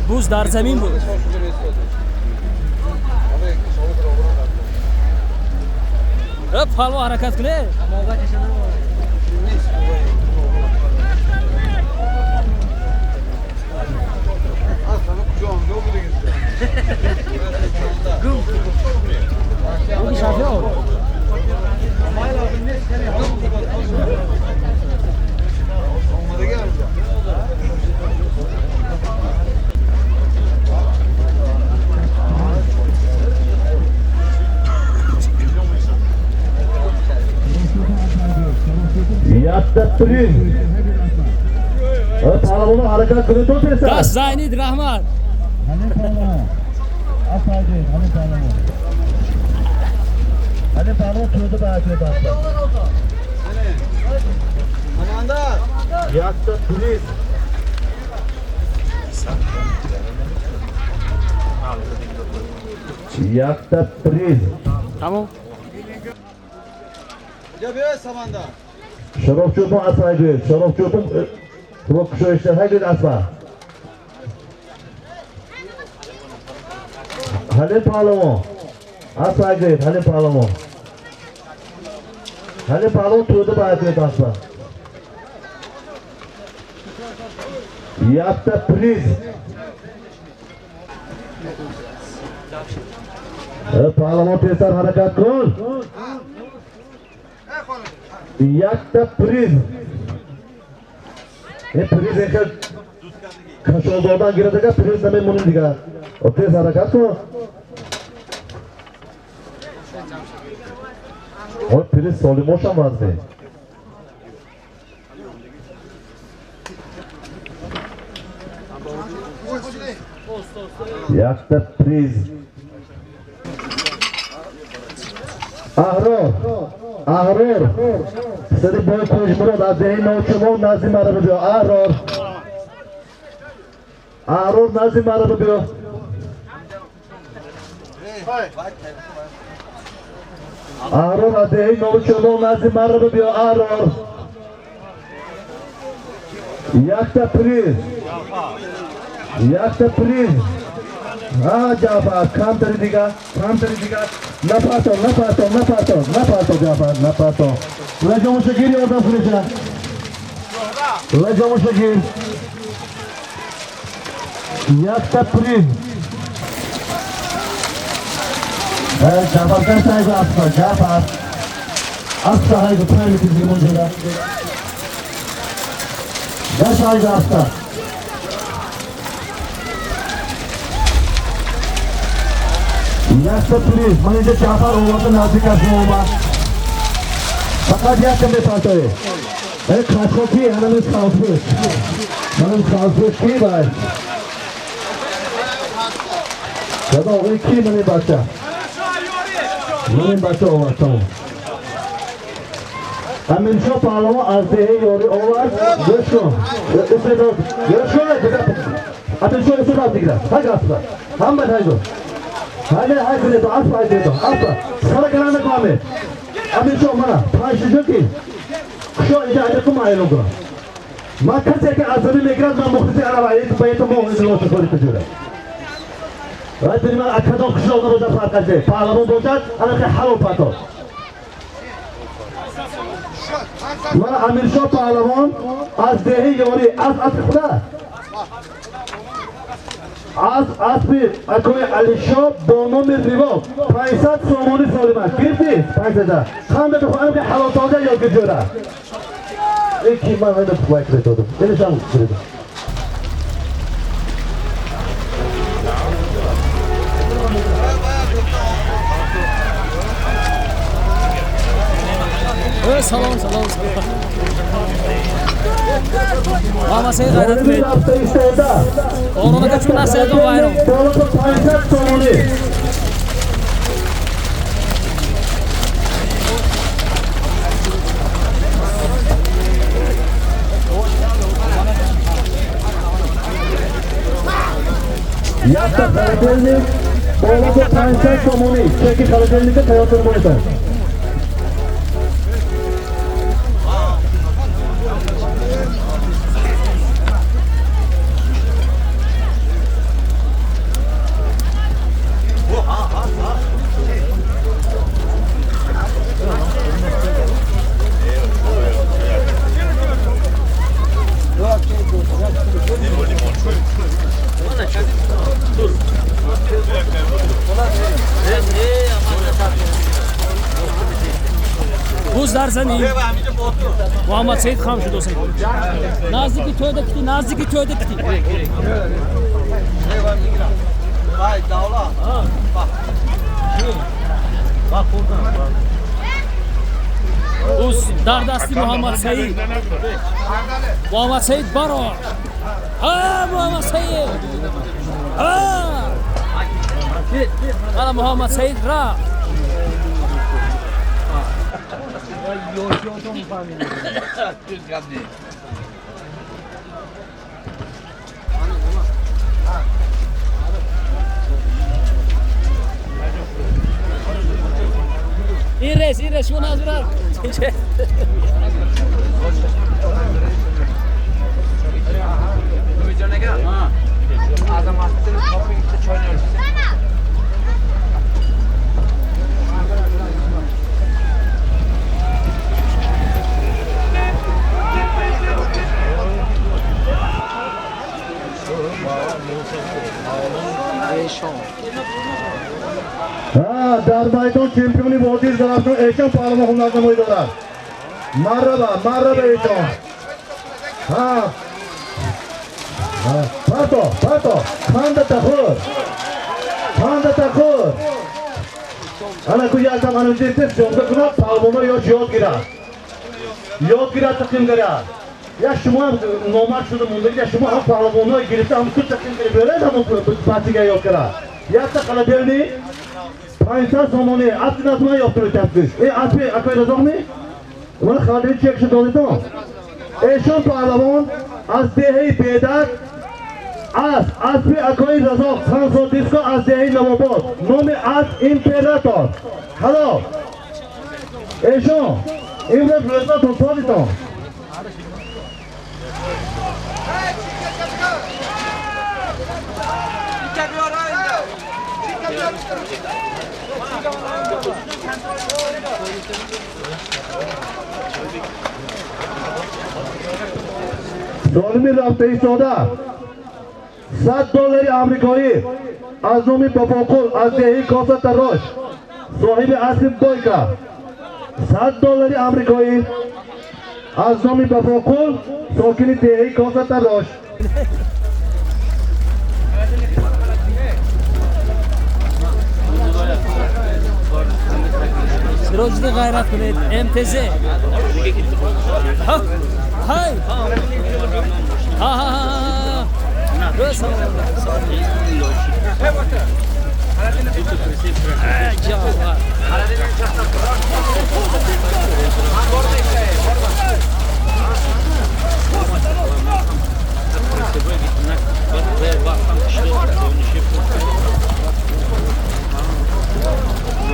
Speaker 1: Буз дар замин буд. Палво ҳаракат кунед.
Speaker 2: Якта приз. Палвоно ҳаракат кунед, то теса.
Speaker 1: Даст зайнид, раҳмат.
Speaker 2: Ҳамин палвон. Афайдин, ҳамин палвон. Ҳамин палвон тӯда ба ҳаҷ баста. Якта приз. Якта приз.
Speaker 1: Тамом.
Speaker 2: Шароф чӯпон асфайгӯед, Шароф чӯпон шумо кушоишта ҳайгӯед асфа. Ҳалим паҳлавон асфайгӯед, Ҳалим паҳлавон. Ҳалим паҳлавон тӯда баҳайгӯед асфа. Якта приз. Паҳлавон тезтар ҳаракат кун. Якта приз. Ин приз инхел кашол додан гирадага приз намемонем дигар. Тез ҳаракат кун. Ой, приз солимошам вазне. Якта приз. Аҳрор, Аҳрор, сари бой Кӯҷмурод аз деҳаи Ночумон назди маро биё. Аҳрор, Аҳрор назди маро биё. Аҳрор аз деҳаи Ночумон назди маро биё. Аҳрор, якта приз, якта приз. Ҷаъфар, камтари дигар, камтари дигар. Напарто, напарто, напарто, напарто, Ҷаъфар, напарто. Лаҷомуша гир, ёрдам кунеша. Лаҷомуша гир. Якта приз. Ҷаъфар, даст ҳайгу аспа, Ҷаъфар. Аспа ҳайгу, 5 метр зимонҷода. Даст ҳайгу аспа. Якта приз. Ман инҷа Ҷаъфар оварда наздик аз шумо омад. Фақат якта мепартоӣ. Қашқо ки? Ҳанамиз хавфпӯш. Манам хавфпӯш ки бай? Дада, оғои ки мани бача? Мани бача овард, тамом. Амиршо паҳлавон аз деҳаи Ёрӣ овард. Гӯш кун. Истеъдод. Гӯш кун. Амиршо истеъдод дигар. Ҳай аспа. Ҳама ҳай гӯ. Ҳай не, ҳай кунед, аспа ҳай кунед. Аспа. Сара каран накун Амир. Амиршо мана, панҷ шуҷо ки? Кушо инҷа ҳайда кун, ман эълон кунам. Ман касе ки аз замин мегирад, ман мухлиси араб ба ето мо лоша кори куҷура. Вай бини ман кадом қишлоқ набошад, фарқ аст. Паҳлавон бошад, ана хе ҳалол партоб. Мана Амиршо паҳлавон аз деҳи Ёрӣ, аз аспи худа. Аз аспи акои Алишо бо номи Ривоқ 500 сомонӣ солим аст. Гирифтӣ? 500. Ханда бихоҳам ки ҳалолтоза ёд гирҷора. Ки ман ина лайк додам. Инашам гирифтам.
Speaker 1: Салом, салом, салом. Муҳаммад Саид ғайрат кунед. Оромада чун насиятон вайрон.
Speaker 2: 500 сомонӣ. Якта холодильник боло 500 сомонӣ. Чеки холодильника тайёр кунед.
Speaker 1: Буз дар замин. Муҳаммад Саид хам шуд осен. Наздики тӯда кити, наздики тӯда кити. Буз дар дасти Муҳаммад Саид. Муҳаммад Саид барор. Муҳаммад Саид. Ана Муҳаммад Саид рафт. Ин рес, шумо назурат.
Speaker 2: Дар майдон чемпиони бозии Зарафшон Эшон паҳлавон ҳунарнамоӣ дорад. Марраба, марраба Эшон. Парто, парто. Ханда тахур. Ханда тахур. Ана ку якам ана ҷинти съёмка кунад, паҳлавонҳо ёш ёд гирад. Ёд гирад, тақдим гирад. Я шумо ҳам номард шуда мондаги, я шумо ҳам паҳлавонҳо гирифта, ҳам ту тақдим гирифта, беред ҳамон бачига ёд гирад. Якта холодильник 500 сомонӣ, аспи насман ёфт метавонед. Э аспи акои Разоқми? Ман холодильник чекшо додитон. Эшон паҳлавон аз деҳаи Бедак, аз аспи акои Разоқ Сан-Франсиско аз деҳаи Навобод. Номи асп Император. Ҳало. Эшон имрӯз рӯзатон додитон. Солими рафта истода 100 доллари амрикоӣ аз номи Бобоқул аз деҳаи Коса Тарош, соҳиби аспи Бойка. 100 доллари амрикоӣ аз номи Бобоқул, сокини деҳаи Коса Тарош.
Speaker 1: Сироҷиддин, ғайрат кунед. МТЗ. Ҳа, ҳай. Ҳа, ҳа, ҳа. Салом. Ҷавҳар.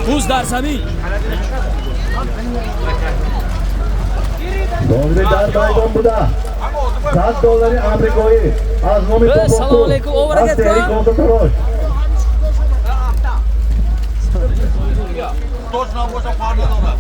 Speaker 1: Буз дар замин.
Speaker 2: Солими дар майдон буда. 100 доллари амрикоӣ аз номи
Speaker 1: Салом алейкум, оварагат
Speaker 2: аз Косатарош.
Speaker 4: Точно боша фарқ надорад.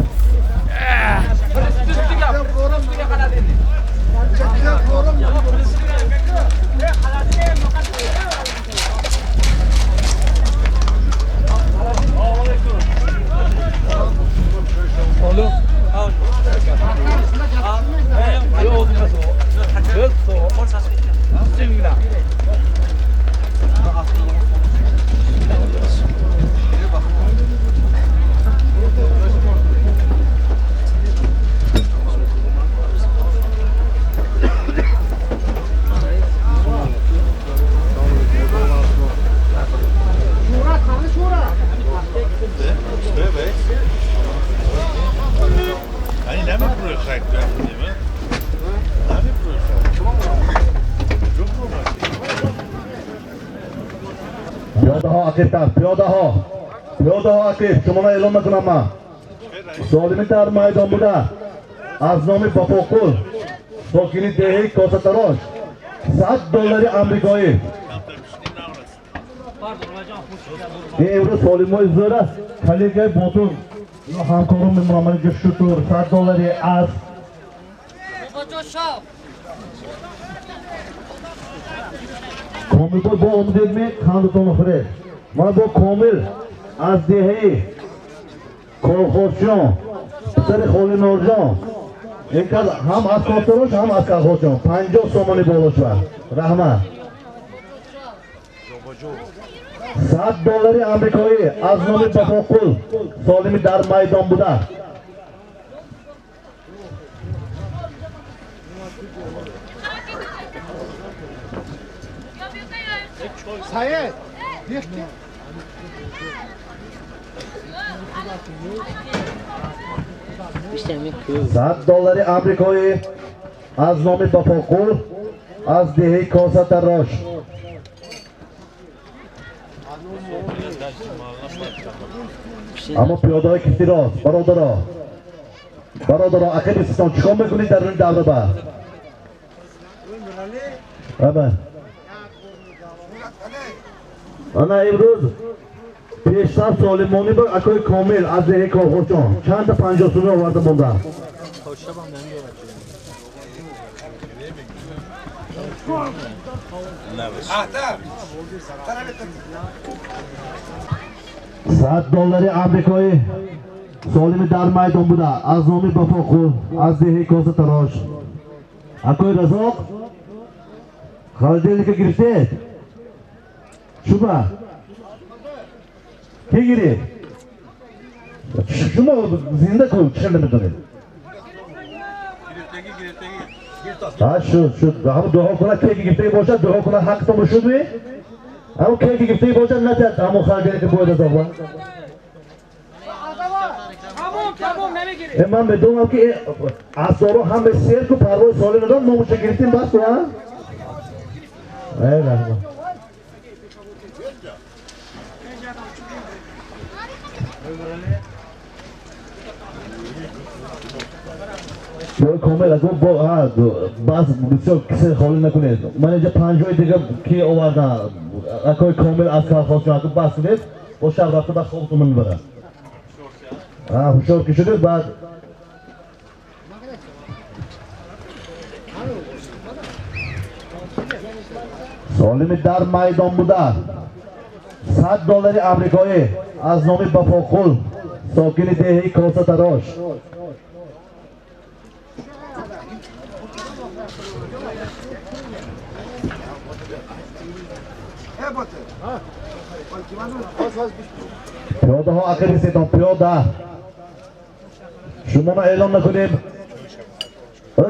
Speaker 2: Пиёдаҳо ақибтар, пиёдаҳо, пиёдаҳо ақиб. Шуморо эълон мекунам ман. Солими дар майдон буда аз номи Бафоқул, сокини деҳаи Косатарош, 100 доллари амрикоӣ. Ин имрӯз солимҳои зӯр аст. Коллегаи ботун ҳамкорон мемонам. Ман инҷо шутур 100 доллари аз Комил бо омадед ме қандатонро хӯред. Ман бо Комил аз деҳаи Колхозҷон, писари холи Норҷон, ин кас ҳам аз Косатарош, ҳам аз Колхозҷон 50 сомонӣ боло шуд. Раҳмат. 100 доллари амрикоӣ аз номи Бафоқул, солими дар майдон буда.
Speaker 6: Саид, дихти.
Speaker 2: 100 доллари амрикоӣ аз номи Бафоқул аз деҳаи Косатарош. Аммо пиёдаҳои кифти рост, бародаро, бародаро, ақиби систон чӣ кор мекунед дар ин давра ба? Ама. Ана имрӯз пештар солимонӣ ба акои Комил аз деҳаи Колхозҷон чанд та 50 сомонӣ оварда монда. $100 доллари амрикоӣ солими дар майдон буда аз номи Бафоқул аз деҳаи Косатарош. Акои Разоқ, холодильника гирифтед? Шуба? Ки гирифт? Шумо зинда ку чӣ намедонед? Шуд, шуд. Ҳамон дуо кунад, ке гирифтагӣ бошад, дуо кунад, ҳақтон шуд ми? Ҳамон ке гирифтагӣ бошад, натиҳад ҳамон холодильника бояд Разоқ. Ман медонам ки асоро ҳама серку парвои соли надорам, номуша гирифтем бас ку, а? Эй раҳмат. Ё комил агу бо бас бисёр кисе холӣ накунед. Ман инҷа 50 дига ки овардам. Акои Комил аз колхозҷон аку бас кунед, бо шаб рафта ба хобтон мебарад. Ҳушёр ки шудед баъд солими дар майдон буда 100 доллари амрикоӣ аз номи Бафоқул, сокини деҳаи Косатарош. Пиёдаҳо ақиби сетон, пиёда. Шуморо эълон накунем.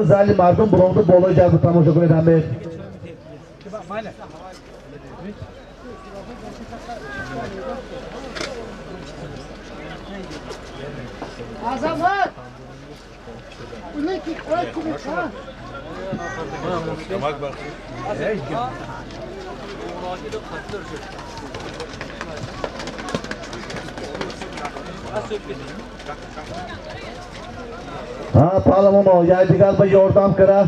Speaker 2: Зали мардум буромду болои ҷарбу тамошо кунед ҳамед.
Speaker 6: Азамат! Улеки қой кунед, ҳа?
Speaker 2: Ҳа, паҳлавоно, якдигар ба ёрдам кара.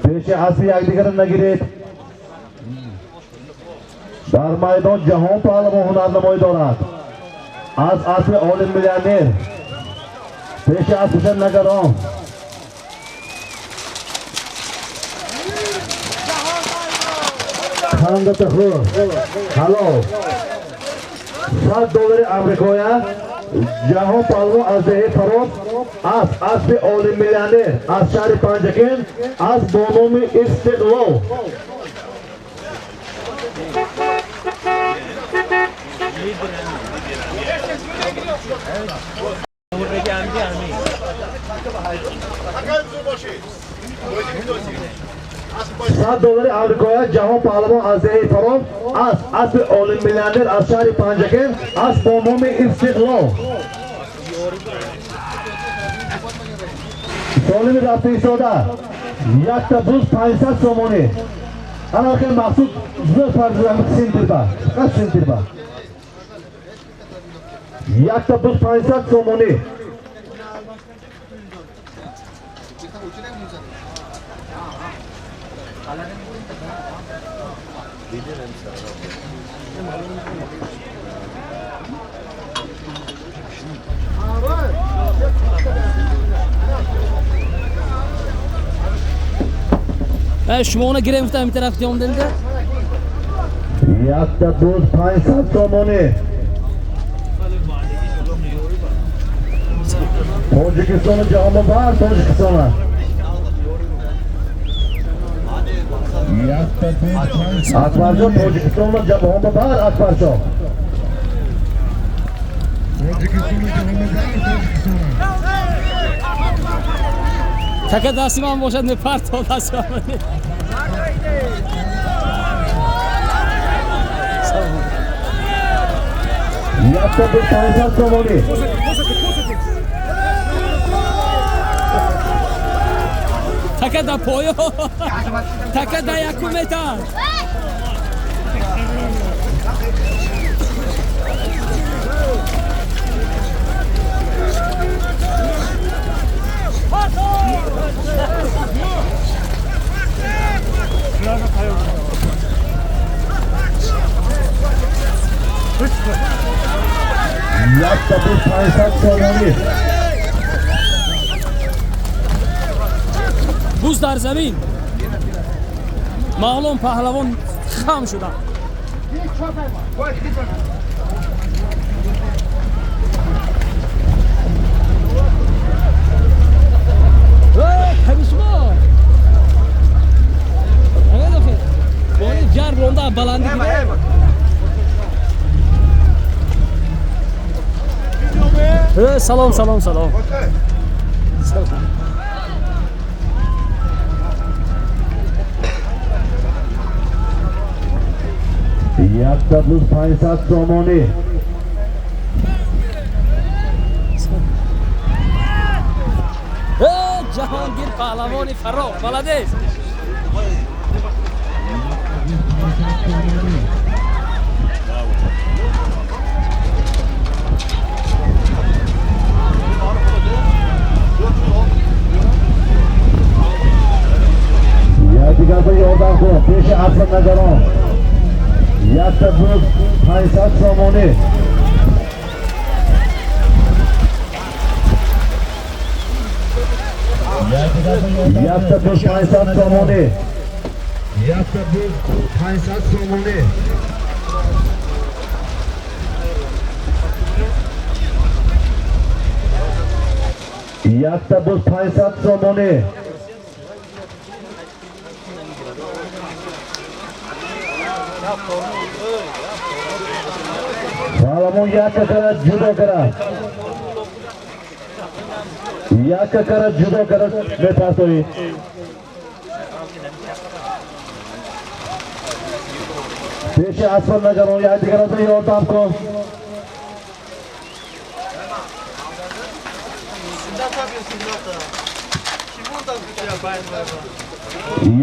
Speaker 2: Пеши аси якдигарро нагиред. Дар майдон ҷаҳон паҳлавон ҳунарнамоӣ дорад. Аз асли олим миллионер. Пеши асиша нагарон. Хандата хӯр. Ҳалол. $100 амрикоя ҷаҳон паҳлавон аз деҳаи Фароб аз асли олим миллионер аз шаҳри Панҷакент аз бо номи Истиқлол. $100 амрикоя ҷаҳон паҳлавон аз деҳаи Фароб аз асли олим миллионер аз шаҳри Панҷакент аз бо номи Истиқлол. Солими рафта истода якта буз 500 сомонӣ. Ана хел мақсуд зӯр фарзанд синтирба. Фақат синтирба. Якта буз 500 сомонӣ.
Speaker 1: Шумо гирем гуфтам ин тараф омдем-да.
Speaker 2: Якта буз 500 сомонӣ. Тоҷикистону ҷаҳонба бар Тоҷикистона. Акбарҷон Тоҷикистонро ҷаҳонба бар Акбарҷон.
Speaker 1: Така дасти ман бошад мепарто дасти ман.
Speaker 2: Якта буз 500 сомонӣ.
Speaker 1: Така да поё. Така да якум метр.
Speaker 2: Якта буз 500 сомонӣ.
Speaker 1: Буз дар замин. Маълум паҳлавон хам шудам. Каришма. Ҷар ронда баландӣ. Салом, салом, салом.
Speaker 2: Якта буз 500 сомонӣ.
Speaker 1: Ҷаҳонгир паҳлавони Фарох, молодец.
Speaker 2: Якдигарба ёрдам кун, пеши аср нагарон. Якта буз 500 сомонӣ. Якта буз 500 сомонӣ. Якта буз 500 сомонӣ. Якта буз 500 сомонӣ. Паҳлавон якка кара ҷудо кара. Якка кара ҷудо кара мепартоӣ. Пеши аспа нагарон, якдигаро ёрдам кун.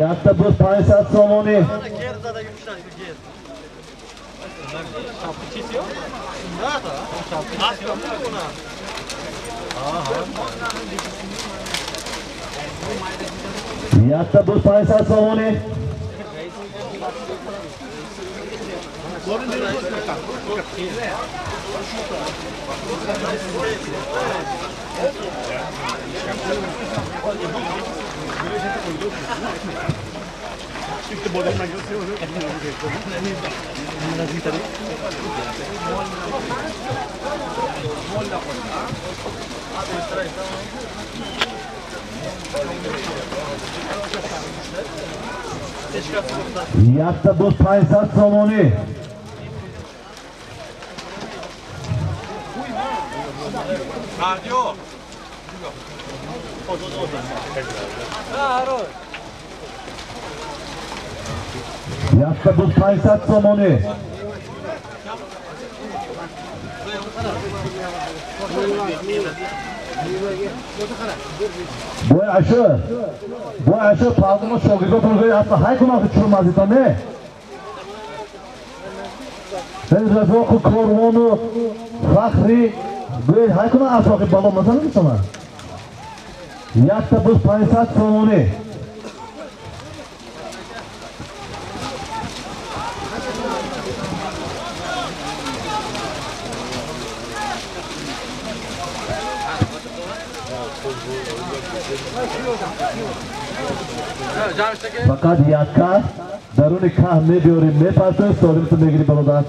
Speaker 2: Якта буз 500 сомонӣ. Якта буз 500 сомонӣ. Якта буз 500 сомонӣ. Якта буз 500 сомонӣ. Бой ашо, бой ашо, паҳлавоно шогирдотон гӯяд аспа ҳай кунам ки чурмазитон не? Разоқу корвону фахри гӯяд ҳай кунам аспа бало мазанад шума? Якта буз 500 сомонӣ. Фақат якка даруни каҳ мебиёрем, мепартоем, солимту мегирӣ бародар.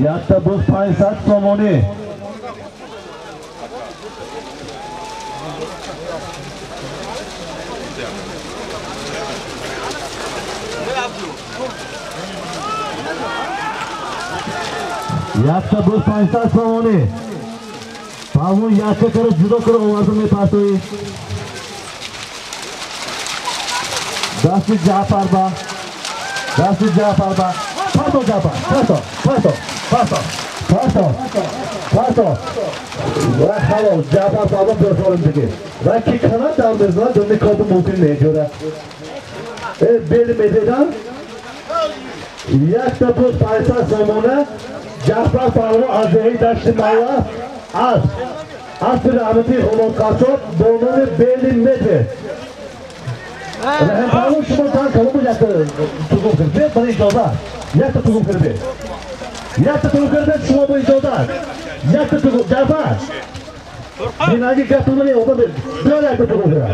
Speaker 2: Якта буз 500 сомонӣ. Якта буз 500 сомонӣ. Паҳлавон якка кара ҷудо кара оварда мепартоӣ. Дасти Ҷаъфар ба, дасти Ҷаъфар ба. Парто Ҷаъфар, парто, парто, парто, парто, парто. Ва халос, Ҷаъфар паҳлавон бёсолим диги. Ва ки канат дар мезанад, дуни кобу мумкин меҷӯра. Бели медедан. Якта буз 500 сомона. Ҷаъфар паҳлавон аз деҳаи Дашти Малла асп, аспи раҳматии Ғулом Қассоб бо номи Бели Медвед. Раҳим паҳлавон шумо тан калому якта тугум кирд. Бед, мана иҷозат. Якта тугум кирд. Якта тугум кирд, шумо бо иҷозат. Якта тугум, Ҷаъфар. Бинаги гапи мани одам биёр якта тугум кирд.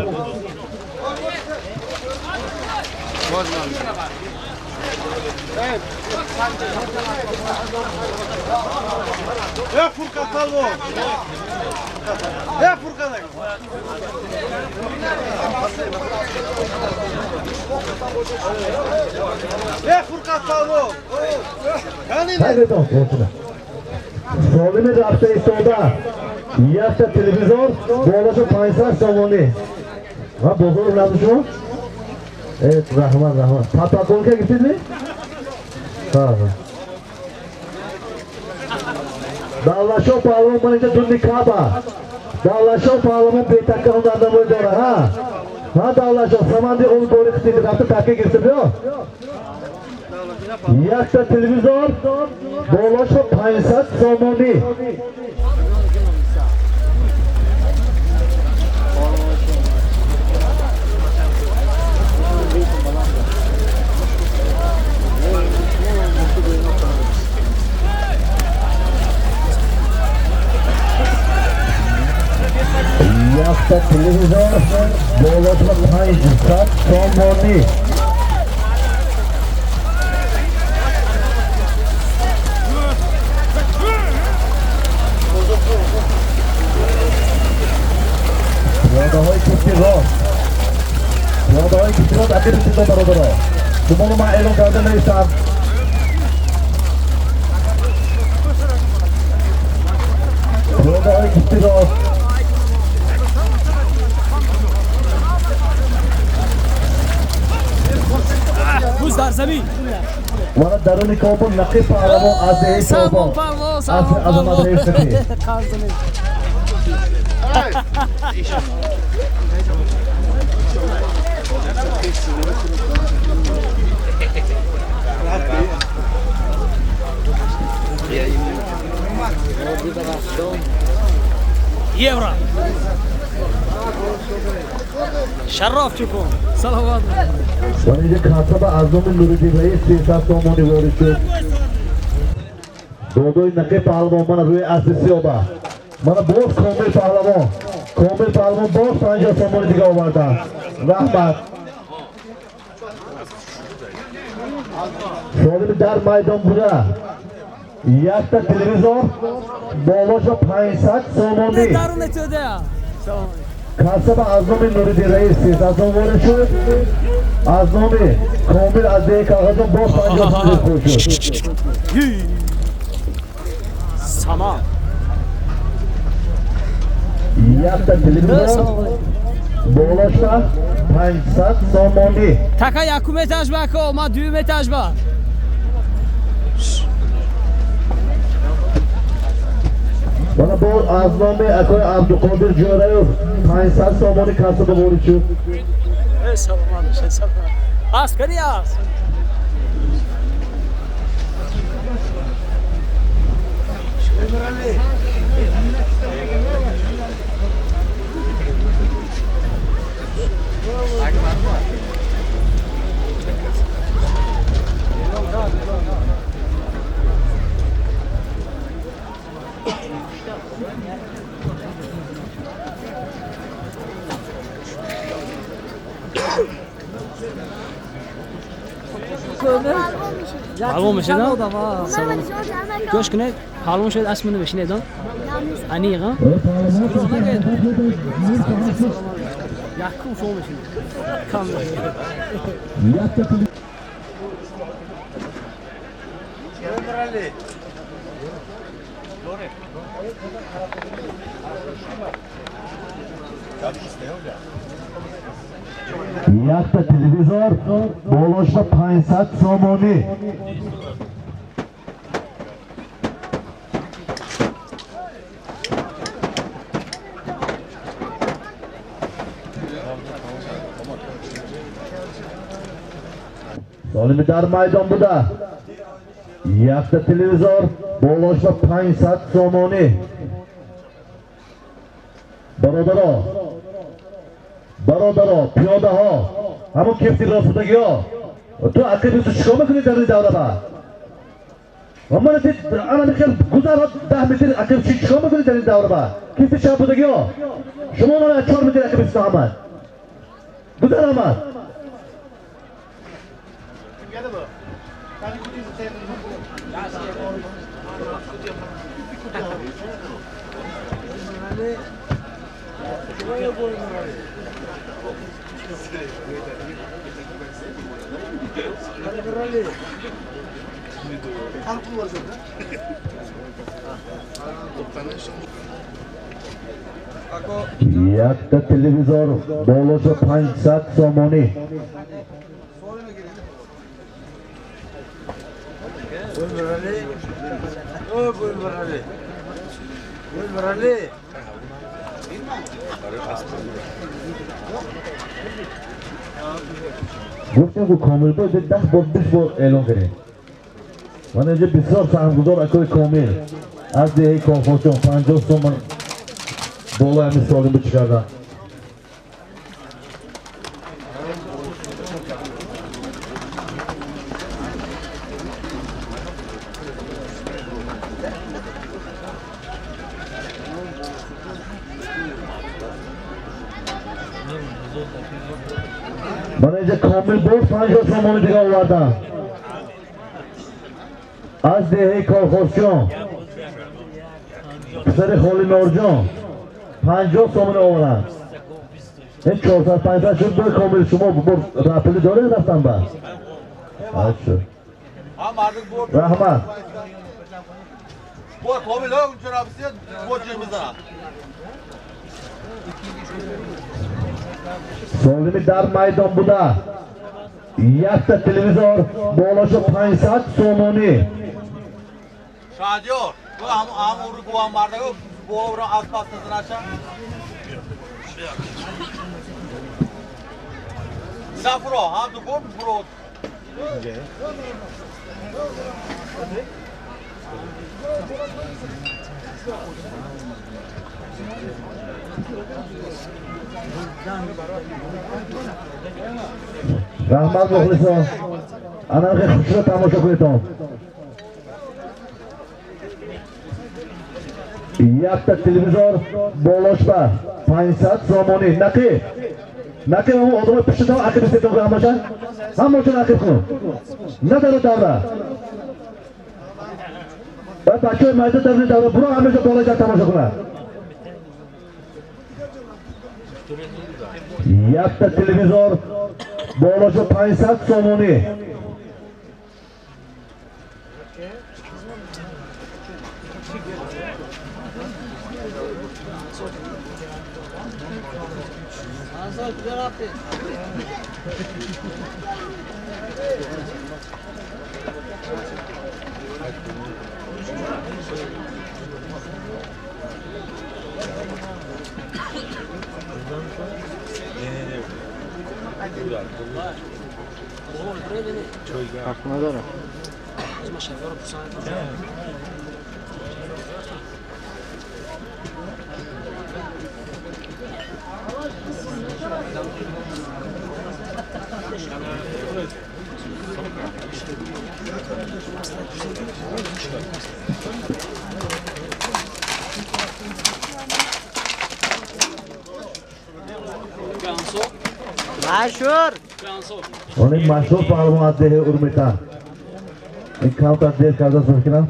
Speaker 4: Е, Фуркат палвон! Е, Фуркат! Е, Фуркат палвон!
Speaker 2: Солими рафта истода. Якта телевизор болашу 500 сомонӣ. Ва бозор набуд шумо? Раҳмат, раҳмат. Патаконка гирифтидми? Ҳа. Давлатшоҳ паҳлавон ман инҷа дуни каба. Давлатшоҳ паҳлавон бетакка ҳунарнамоӣ дора, ҳа? Ҳа Давлатшоҳ, саманди оби бори қитиди рафта такка гирифта биё. Якта телевизор болошо 500 сомонӣ. Якта телевизор болош ба 500 сомонӣ. Пиёдаҳои кифти рост, пиёдаҳои кифти рост, ақиб бисидо, бародаро, шуморо ман эълон карда меистам. Пиёдаҳои кифти рост.
Speaker 1: Буз дар замин.
Speaker 2: Мана даруни кобон Нақиб паҳлавон аз деҳаи
Speaker 1: Салмон
Speaker 2: Чобон,
Speaker 1: паҳлавон,
Speaker 2: аз
Speaker 1: Салмон
Speaker 2: Азамат
Speaker 1: паҳлавон.
Speaker 2: Раисовӣ.
Speaker 1: Евро. Шароф чупон. Саломат.
Speaker 2: Ва инҷа касаба аз номи Нуриддин Раис 300 сомонӣ ворид шуд. Додои Нақиб паҳлавон мана рӯи асли сиёба. Мана боз Комил паҳлавон. Комил паҳлавон боз 50 сомонӣ дига оварданд. Раҳмат. Солими дар майдон буда. Якта телевизор болоша 500 сомонӣ.
Speaker 1: Даруне тӯда.
Speaker 2: Касаба аз номи Нуриддин Раис 300 сом ворид шуд. Аз номи Комил аз деҳаи Калғаҷон боз 50 сомонӣ пул шуд.
Speaker 1: Саман.
Speaker 2: Якта телевизор болоша 500 сомонӣ.
Speaker 1: Така якум этаж ба ко, ма дуюм этаж ба.
Speaker 2: Мана боз аз номи акои Абдуқодир Ҷӯраев 500 сомонӣ касаба ворид шуд.
Speaker 1: Саломат бошед, саломат. Аст кани аст. Паҳлавон мешед, а? Гӯш кунед, паҳлавон шояд асп мина бешинед, а? Аниқ, а? Якум шумо мешинед. Кам.
Speaker 2: Якта телевизор болоша 500 сомонӣ. Солими дар майдон буда. Якта телевизор болоша 500 сомонӣ. Бародаро, бародаро, пиёдаҳо, ҳамон кефти ростудагиҳо, ту ақиби ту чикор мекунӣ дар ин давра ба? Мана ти ана михел гузар 10 метр ақиб чикор мекунӣ дар ин давра ба? Кефти чап будагиҳо, шумо мана 4 метр ақиби ту ҳамад. Гузар ҳамад. Якта телевизор болоша 500 сомонӣ. Гуфтем ку Комил бо 10 бор 20 бор эълон кардем. Ман инҷа бисёр саҳмгузор акои Комил аз деҳаи Конфорчон 50 сомон болои ҳамин солим бучи кардан. Мана инҷа Комил боз 50 сомонӣ дига овардан. Аз деҳаи Колхозчиён. Писари Холи Норҷон 50 сомонӣ оваранд. Ин 400-500 шуд. Бо Комил шумо рапили доред рафтан ба? Ачо. Раҳмат.
Speaker 4: Бо Комил ҳа унча рафтед, бо чӣ мезанад?
Speaker 2: Солими дар майдон буда. Якта телевизор болошо 500 сомонӣ.
Speaker 4: Шаҳдиёр, ҳам ҳам уру гувам мардаго боло аз пас назанаша. Сафро, ҳам ду гум бро.
Speaker 2: Раҳмат мухлисон. Ана хушро тамошо кунедон. Якта телевизор болошба 500 сомонӣ. Нақи. Нақи ҳамон одамои пуштатон ақиб истедон ҳамаша. Ҳамашон ақиб кун. Надаро давра. Ва бачаҳои майда даври давра буро ҳамаша болои дар тамошо кунад. Якта телевизор болошо 500 сомонӣ.
Speaker 5: Ҳақ надорам. Машҳур.
Speaker 2: Они машҳур паҳлавон аз деҳаи Урмита. Ин камтар дер кардааст мумкинам.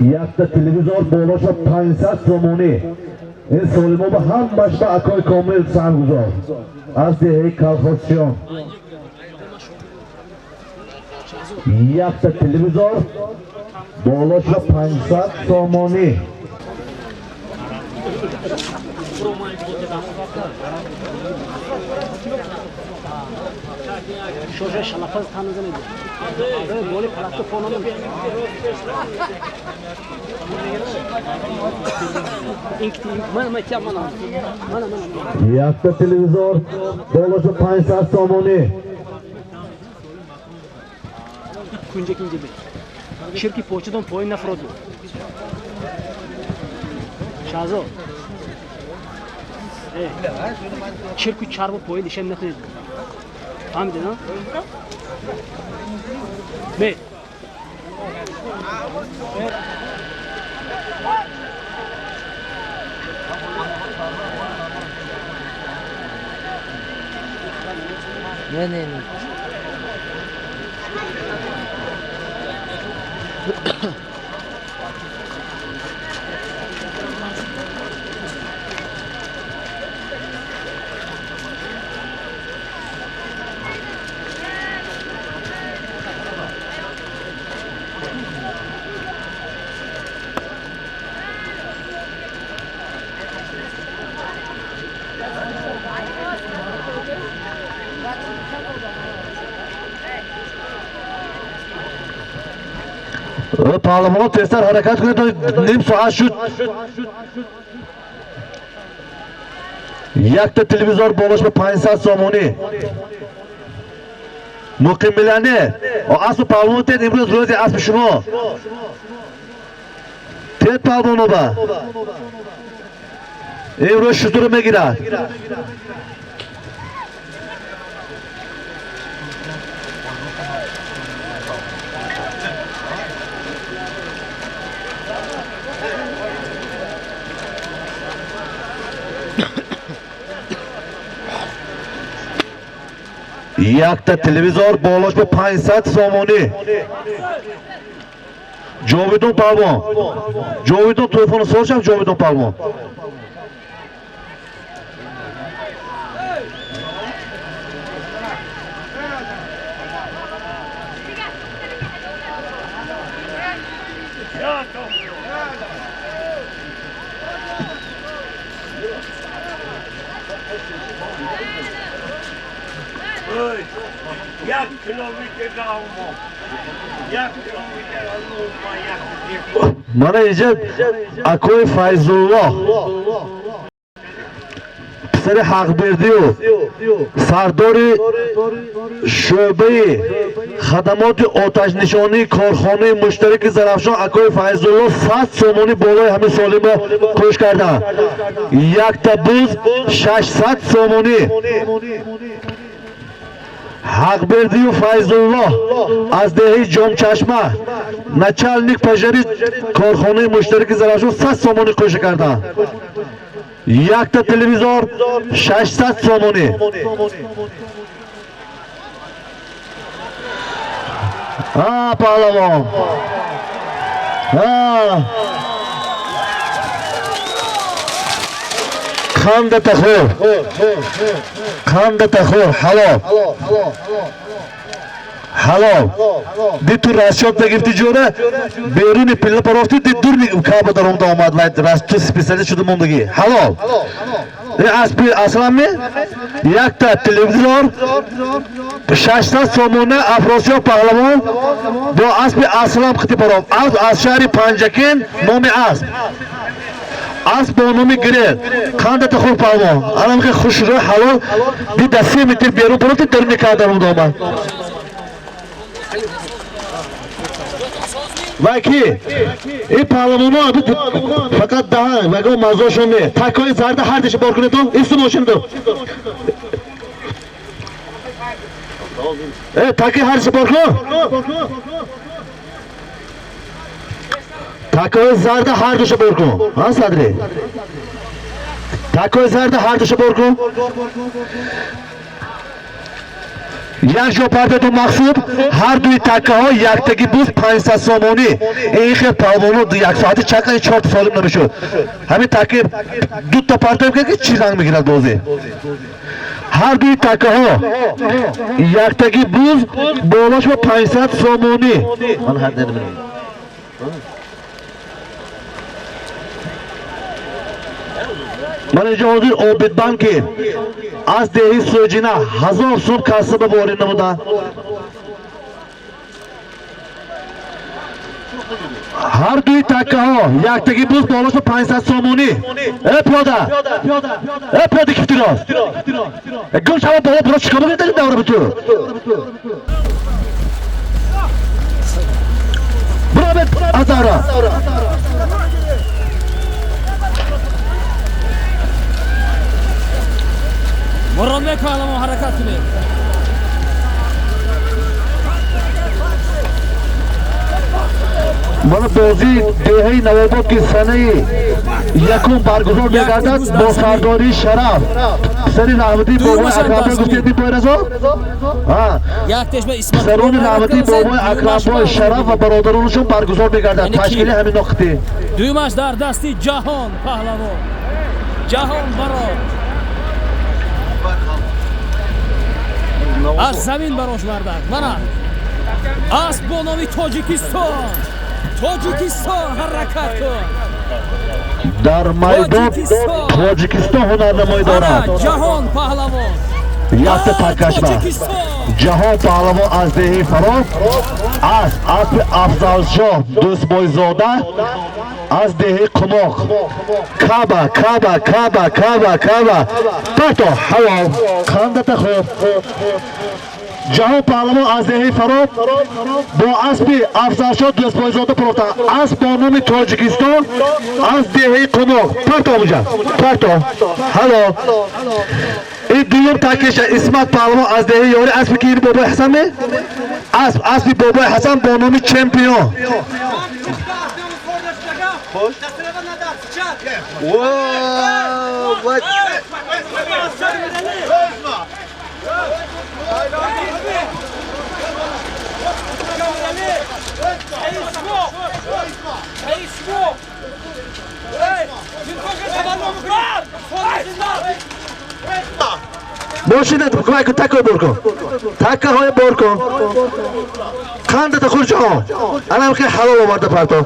Speaker 2: Якта телевизор болоша 500 сомонӣ. Ин солимо ба ҳамаш ба акои Комил саҳмгузор аз деҳаи Колхозчиён. Якта телевизор болоша 500 сомонӣ.
Speaker 1: Шоша шалафаз танызын edi. Böyle palakta fonunu.
Speaker 2: Якта телевизор болоша 500 сомонӣ.
Speaker 1: Кунҷа кинҷа бе. Ширки почудон поин нафроду. Шаҳзод. Чирку чарбу поин ишем накунед. Фаҳмидед, а? Бе.
Speaker 5: Не, не, не.
Speaker 2: Паҳлавонҳо тезтар ҳаракат кунед, ним соат шуд. Якта телевизор болош ба 500 сомонӣ. Муқим миллионер. Аспи паҳлавон тед, имрӯз рӯзи аспи шумо. Тед паҳлавоноба. Имрӯз шутурро мегирад. Якта телевизор болош ба 500 сомонӣ. Ҷовидон палвон. Ҷовидон телефони созшам, Ҷовидон палвон. Мана инҷа акои Файзуллоҳ, писари Ҳақбердию, сардори шӯъбаи хадамоти оташнишонии корхонаи муштараки Зарафшон, акои Файзуллоҳ 100 сомонӣ болои ҳамин солимо кӯш карданд. Якта буз 600 сомонӣ. Ҳақбердию Файзуллоҳ аз деҳаи Ҷомчашма, начальник пожари корхонаи муштараки Зарафшон 100 сомонӣ кӯша карданд. Якта телевизор 600 сомонӣ. А, паҳлавон. А. Қандата хӯр. Қандата хӯр, ҳалол. Ҳалол. Дид ту расчёт нагирифти ҷора, беруни пилла парохти, дид дур каба даромда омад, вай ту специалист шуда мондагӣ. Ҳалол. Аспи аслами якта телевизор 600 сомона Афросиёб паҳлавон бо аспи Аслам қити паром. Асп аз шаҳри Панҷакент, номи асп. Асп бо номи Грел. Қандата хур паҳлавон. Анамки хушрӯ ҳалол, дид да 3 метр берун парохти, даруни каба даромда омад. Вай ки? Ин паҳлавонҳо фақат даҳан, ваго маззошон не. Такои зарда ҳар диша бор кунед, исту мошинду. Таки ҳар диша бор кун. Такои зарда ҳар душа бор кун. Ҳа, Садри? Такои зарда ҳар душа бор кун. Як ҷо партоду мақсуд, ҳар дуи таккаҳо яктаги буз 500 сомонӣ. Ин хел палвоно як соати чақа чорта солим намешуд. Ҳамин такки дута партоем ки чӣ ранг мегирад бозӣ. Ҳар дуи таккаҳо яктаги буз болош ба 500 сомонӣ. Ман ҳар намедонам. Ман инҷо ҳозир Обидбанки аз деҳи Сӯҷина 1000 сум касба ворид намуданд. Ҳар дуи таккаҳо яктаги буз болош ба 500 сомонӣ. Э пиёда! Э пиёда кифти рост! Гум шава боло буро чикор мекунед давра буту? Буро аз давра!
Speaker 1: Муромбек паҳлавон ҳаракат кунед.
Speaker 2: Мана бозии деҳаи Навобод ки санаи якум баргузор мегардад бо сардории Шараф, писари раҳматии бобои Акрамбой гуфтед Бойразо? Писарони раҳматии бобои Акрамбой Шараф ва бародаронашон баргузор мегардад. Ташкили ҳамин ноқитӣ.
Speaker 1: Дуюмаш дар дасти Ҷаҳон паҳлавон. Ҷаҳон барор. Аз замин барош мардак. Мана асп бо номи Тоҷикистон. Тоҷикистон ҳаракат кун.
Speaker 2: Дар майдон Тоҷикистон ҳунарнамоӣ дорад.
Speaker 1: Ҷаҳон паҳлавон.
Speaker 2: Якта такашба. Ҷаҳон паҳлавон аз деҳи Фарох, аз аспи Афзалшоҳ Дӯстбойзода аз деҳи Қумоқ. Каба, каба, каба, каба, каба. Парто, ҳалол. Қандата хӯр. Ҷаҳон паҳлавон аз деҳи Фарох бо аспи Афзалшоҳ Дӯстбойзода парофта. Асп бо номи Тоҷикистон аз деҳи Қумоқ. Парто буҷа. Парто. Ҳалол. Ин дуюм такиша Исмат паҳлавон аз деҳи Ёри, аспи ки ин бобои Ҳасан ме? Асп, аспи бобои Ҳасан бо номи чемпион. Мошинат кӯмак кун, такаҳои бор кун. Такаҳои бор кун. Қандата хӯр ҷаҳон. Анам хеле ҳалол оварда парто.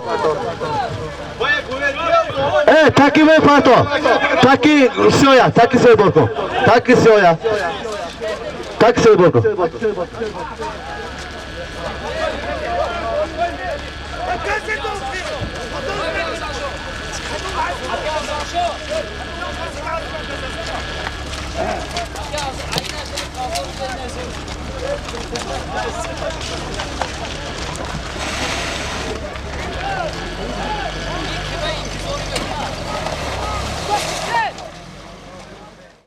Speaker 2: Э, таки вой парто. Таки сиёя, таки сиёя бор кун. Таки сиёя. Таки сиёя бор кун.